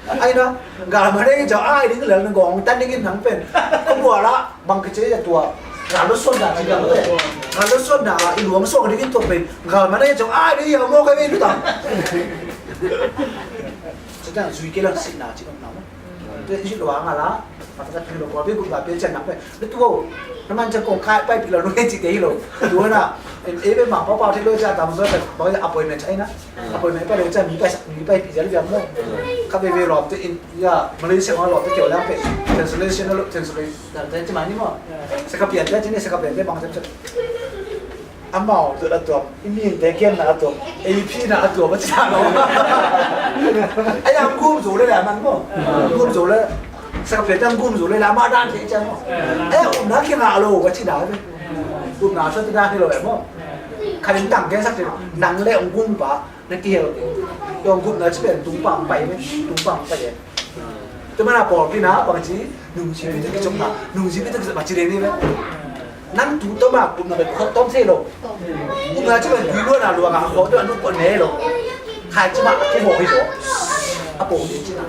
Ai na, gal ma dang i ciah ai ding lel na gong tan ding in nang pen. Ka bua la, bang ka ci a tua. Gal lo suan da ci gal lo. Gal lo suan da, i luang suan ding in tua pen. Gal ma dang i ciah ai ding i a mo ka ve lu ta. Ci dang zui ke lang si na ci dang na mo. Te i lo ang ala, patakat pilo ko, be gum ba pe chan nak pe. Be tu wo. Na man chan kong kai pai pilo no ci te lo. Tu na. En e be ma pa pa te lo cha tam zo ta ba appointment chai na. Appointment pa lo cha mi pa mi pa pi ja li mo. Ka be be lo te in ya Malaysia ma lo te ke la pe. Translation lo translation. Ta te ma ni mo. Sa ka pian te ni sa ka pian te bang te. Amau tua a tuam, i mite kiamna a tuam, ei phina a tuam a ci ta lo. Ai ang gum zo le le man mo. Gum zo le. Sa ka pe tang gum zo le le ma dan te cha mo. Ai upna kingah lo a ci da ve. Upna sa ti da ni lo mo. Kha ling tang ke sa ti nang le ang gum pa na kihel. Tua gum na ci pen tung pang pai ve. Tung pang pai ve. Tua mana pawlpi na bang ci nungzi pi te kicok na nungzi pi te kicok ma ci le ni ve. Nang tu tawm a gupna pen khawh tawm thei lo. Gupna ci pen tui luan a luang a khawh tawm a nu pawh ne lo. Khai ci mah a kei mawh hi lo. A pawh hi ci na.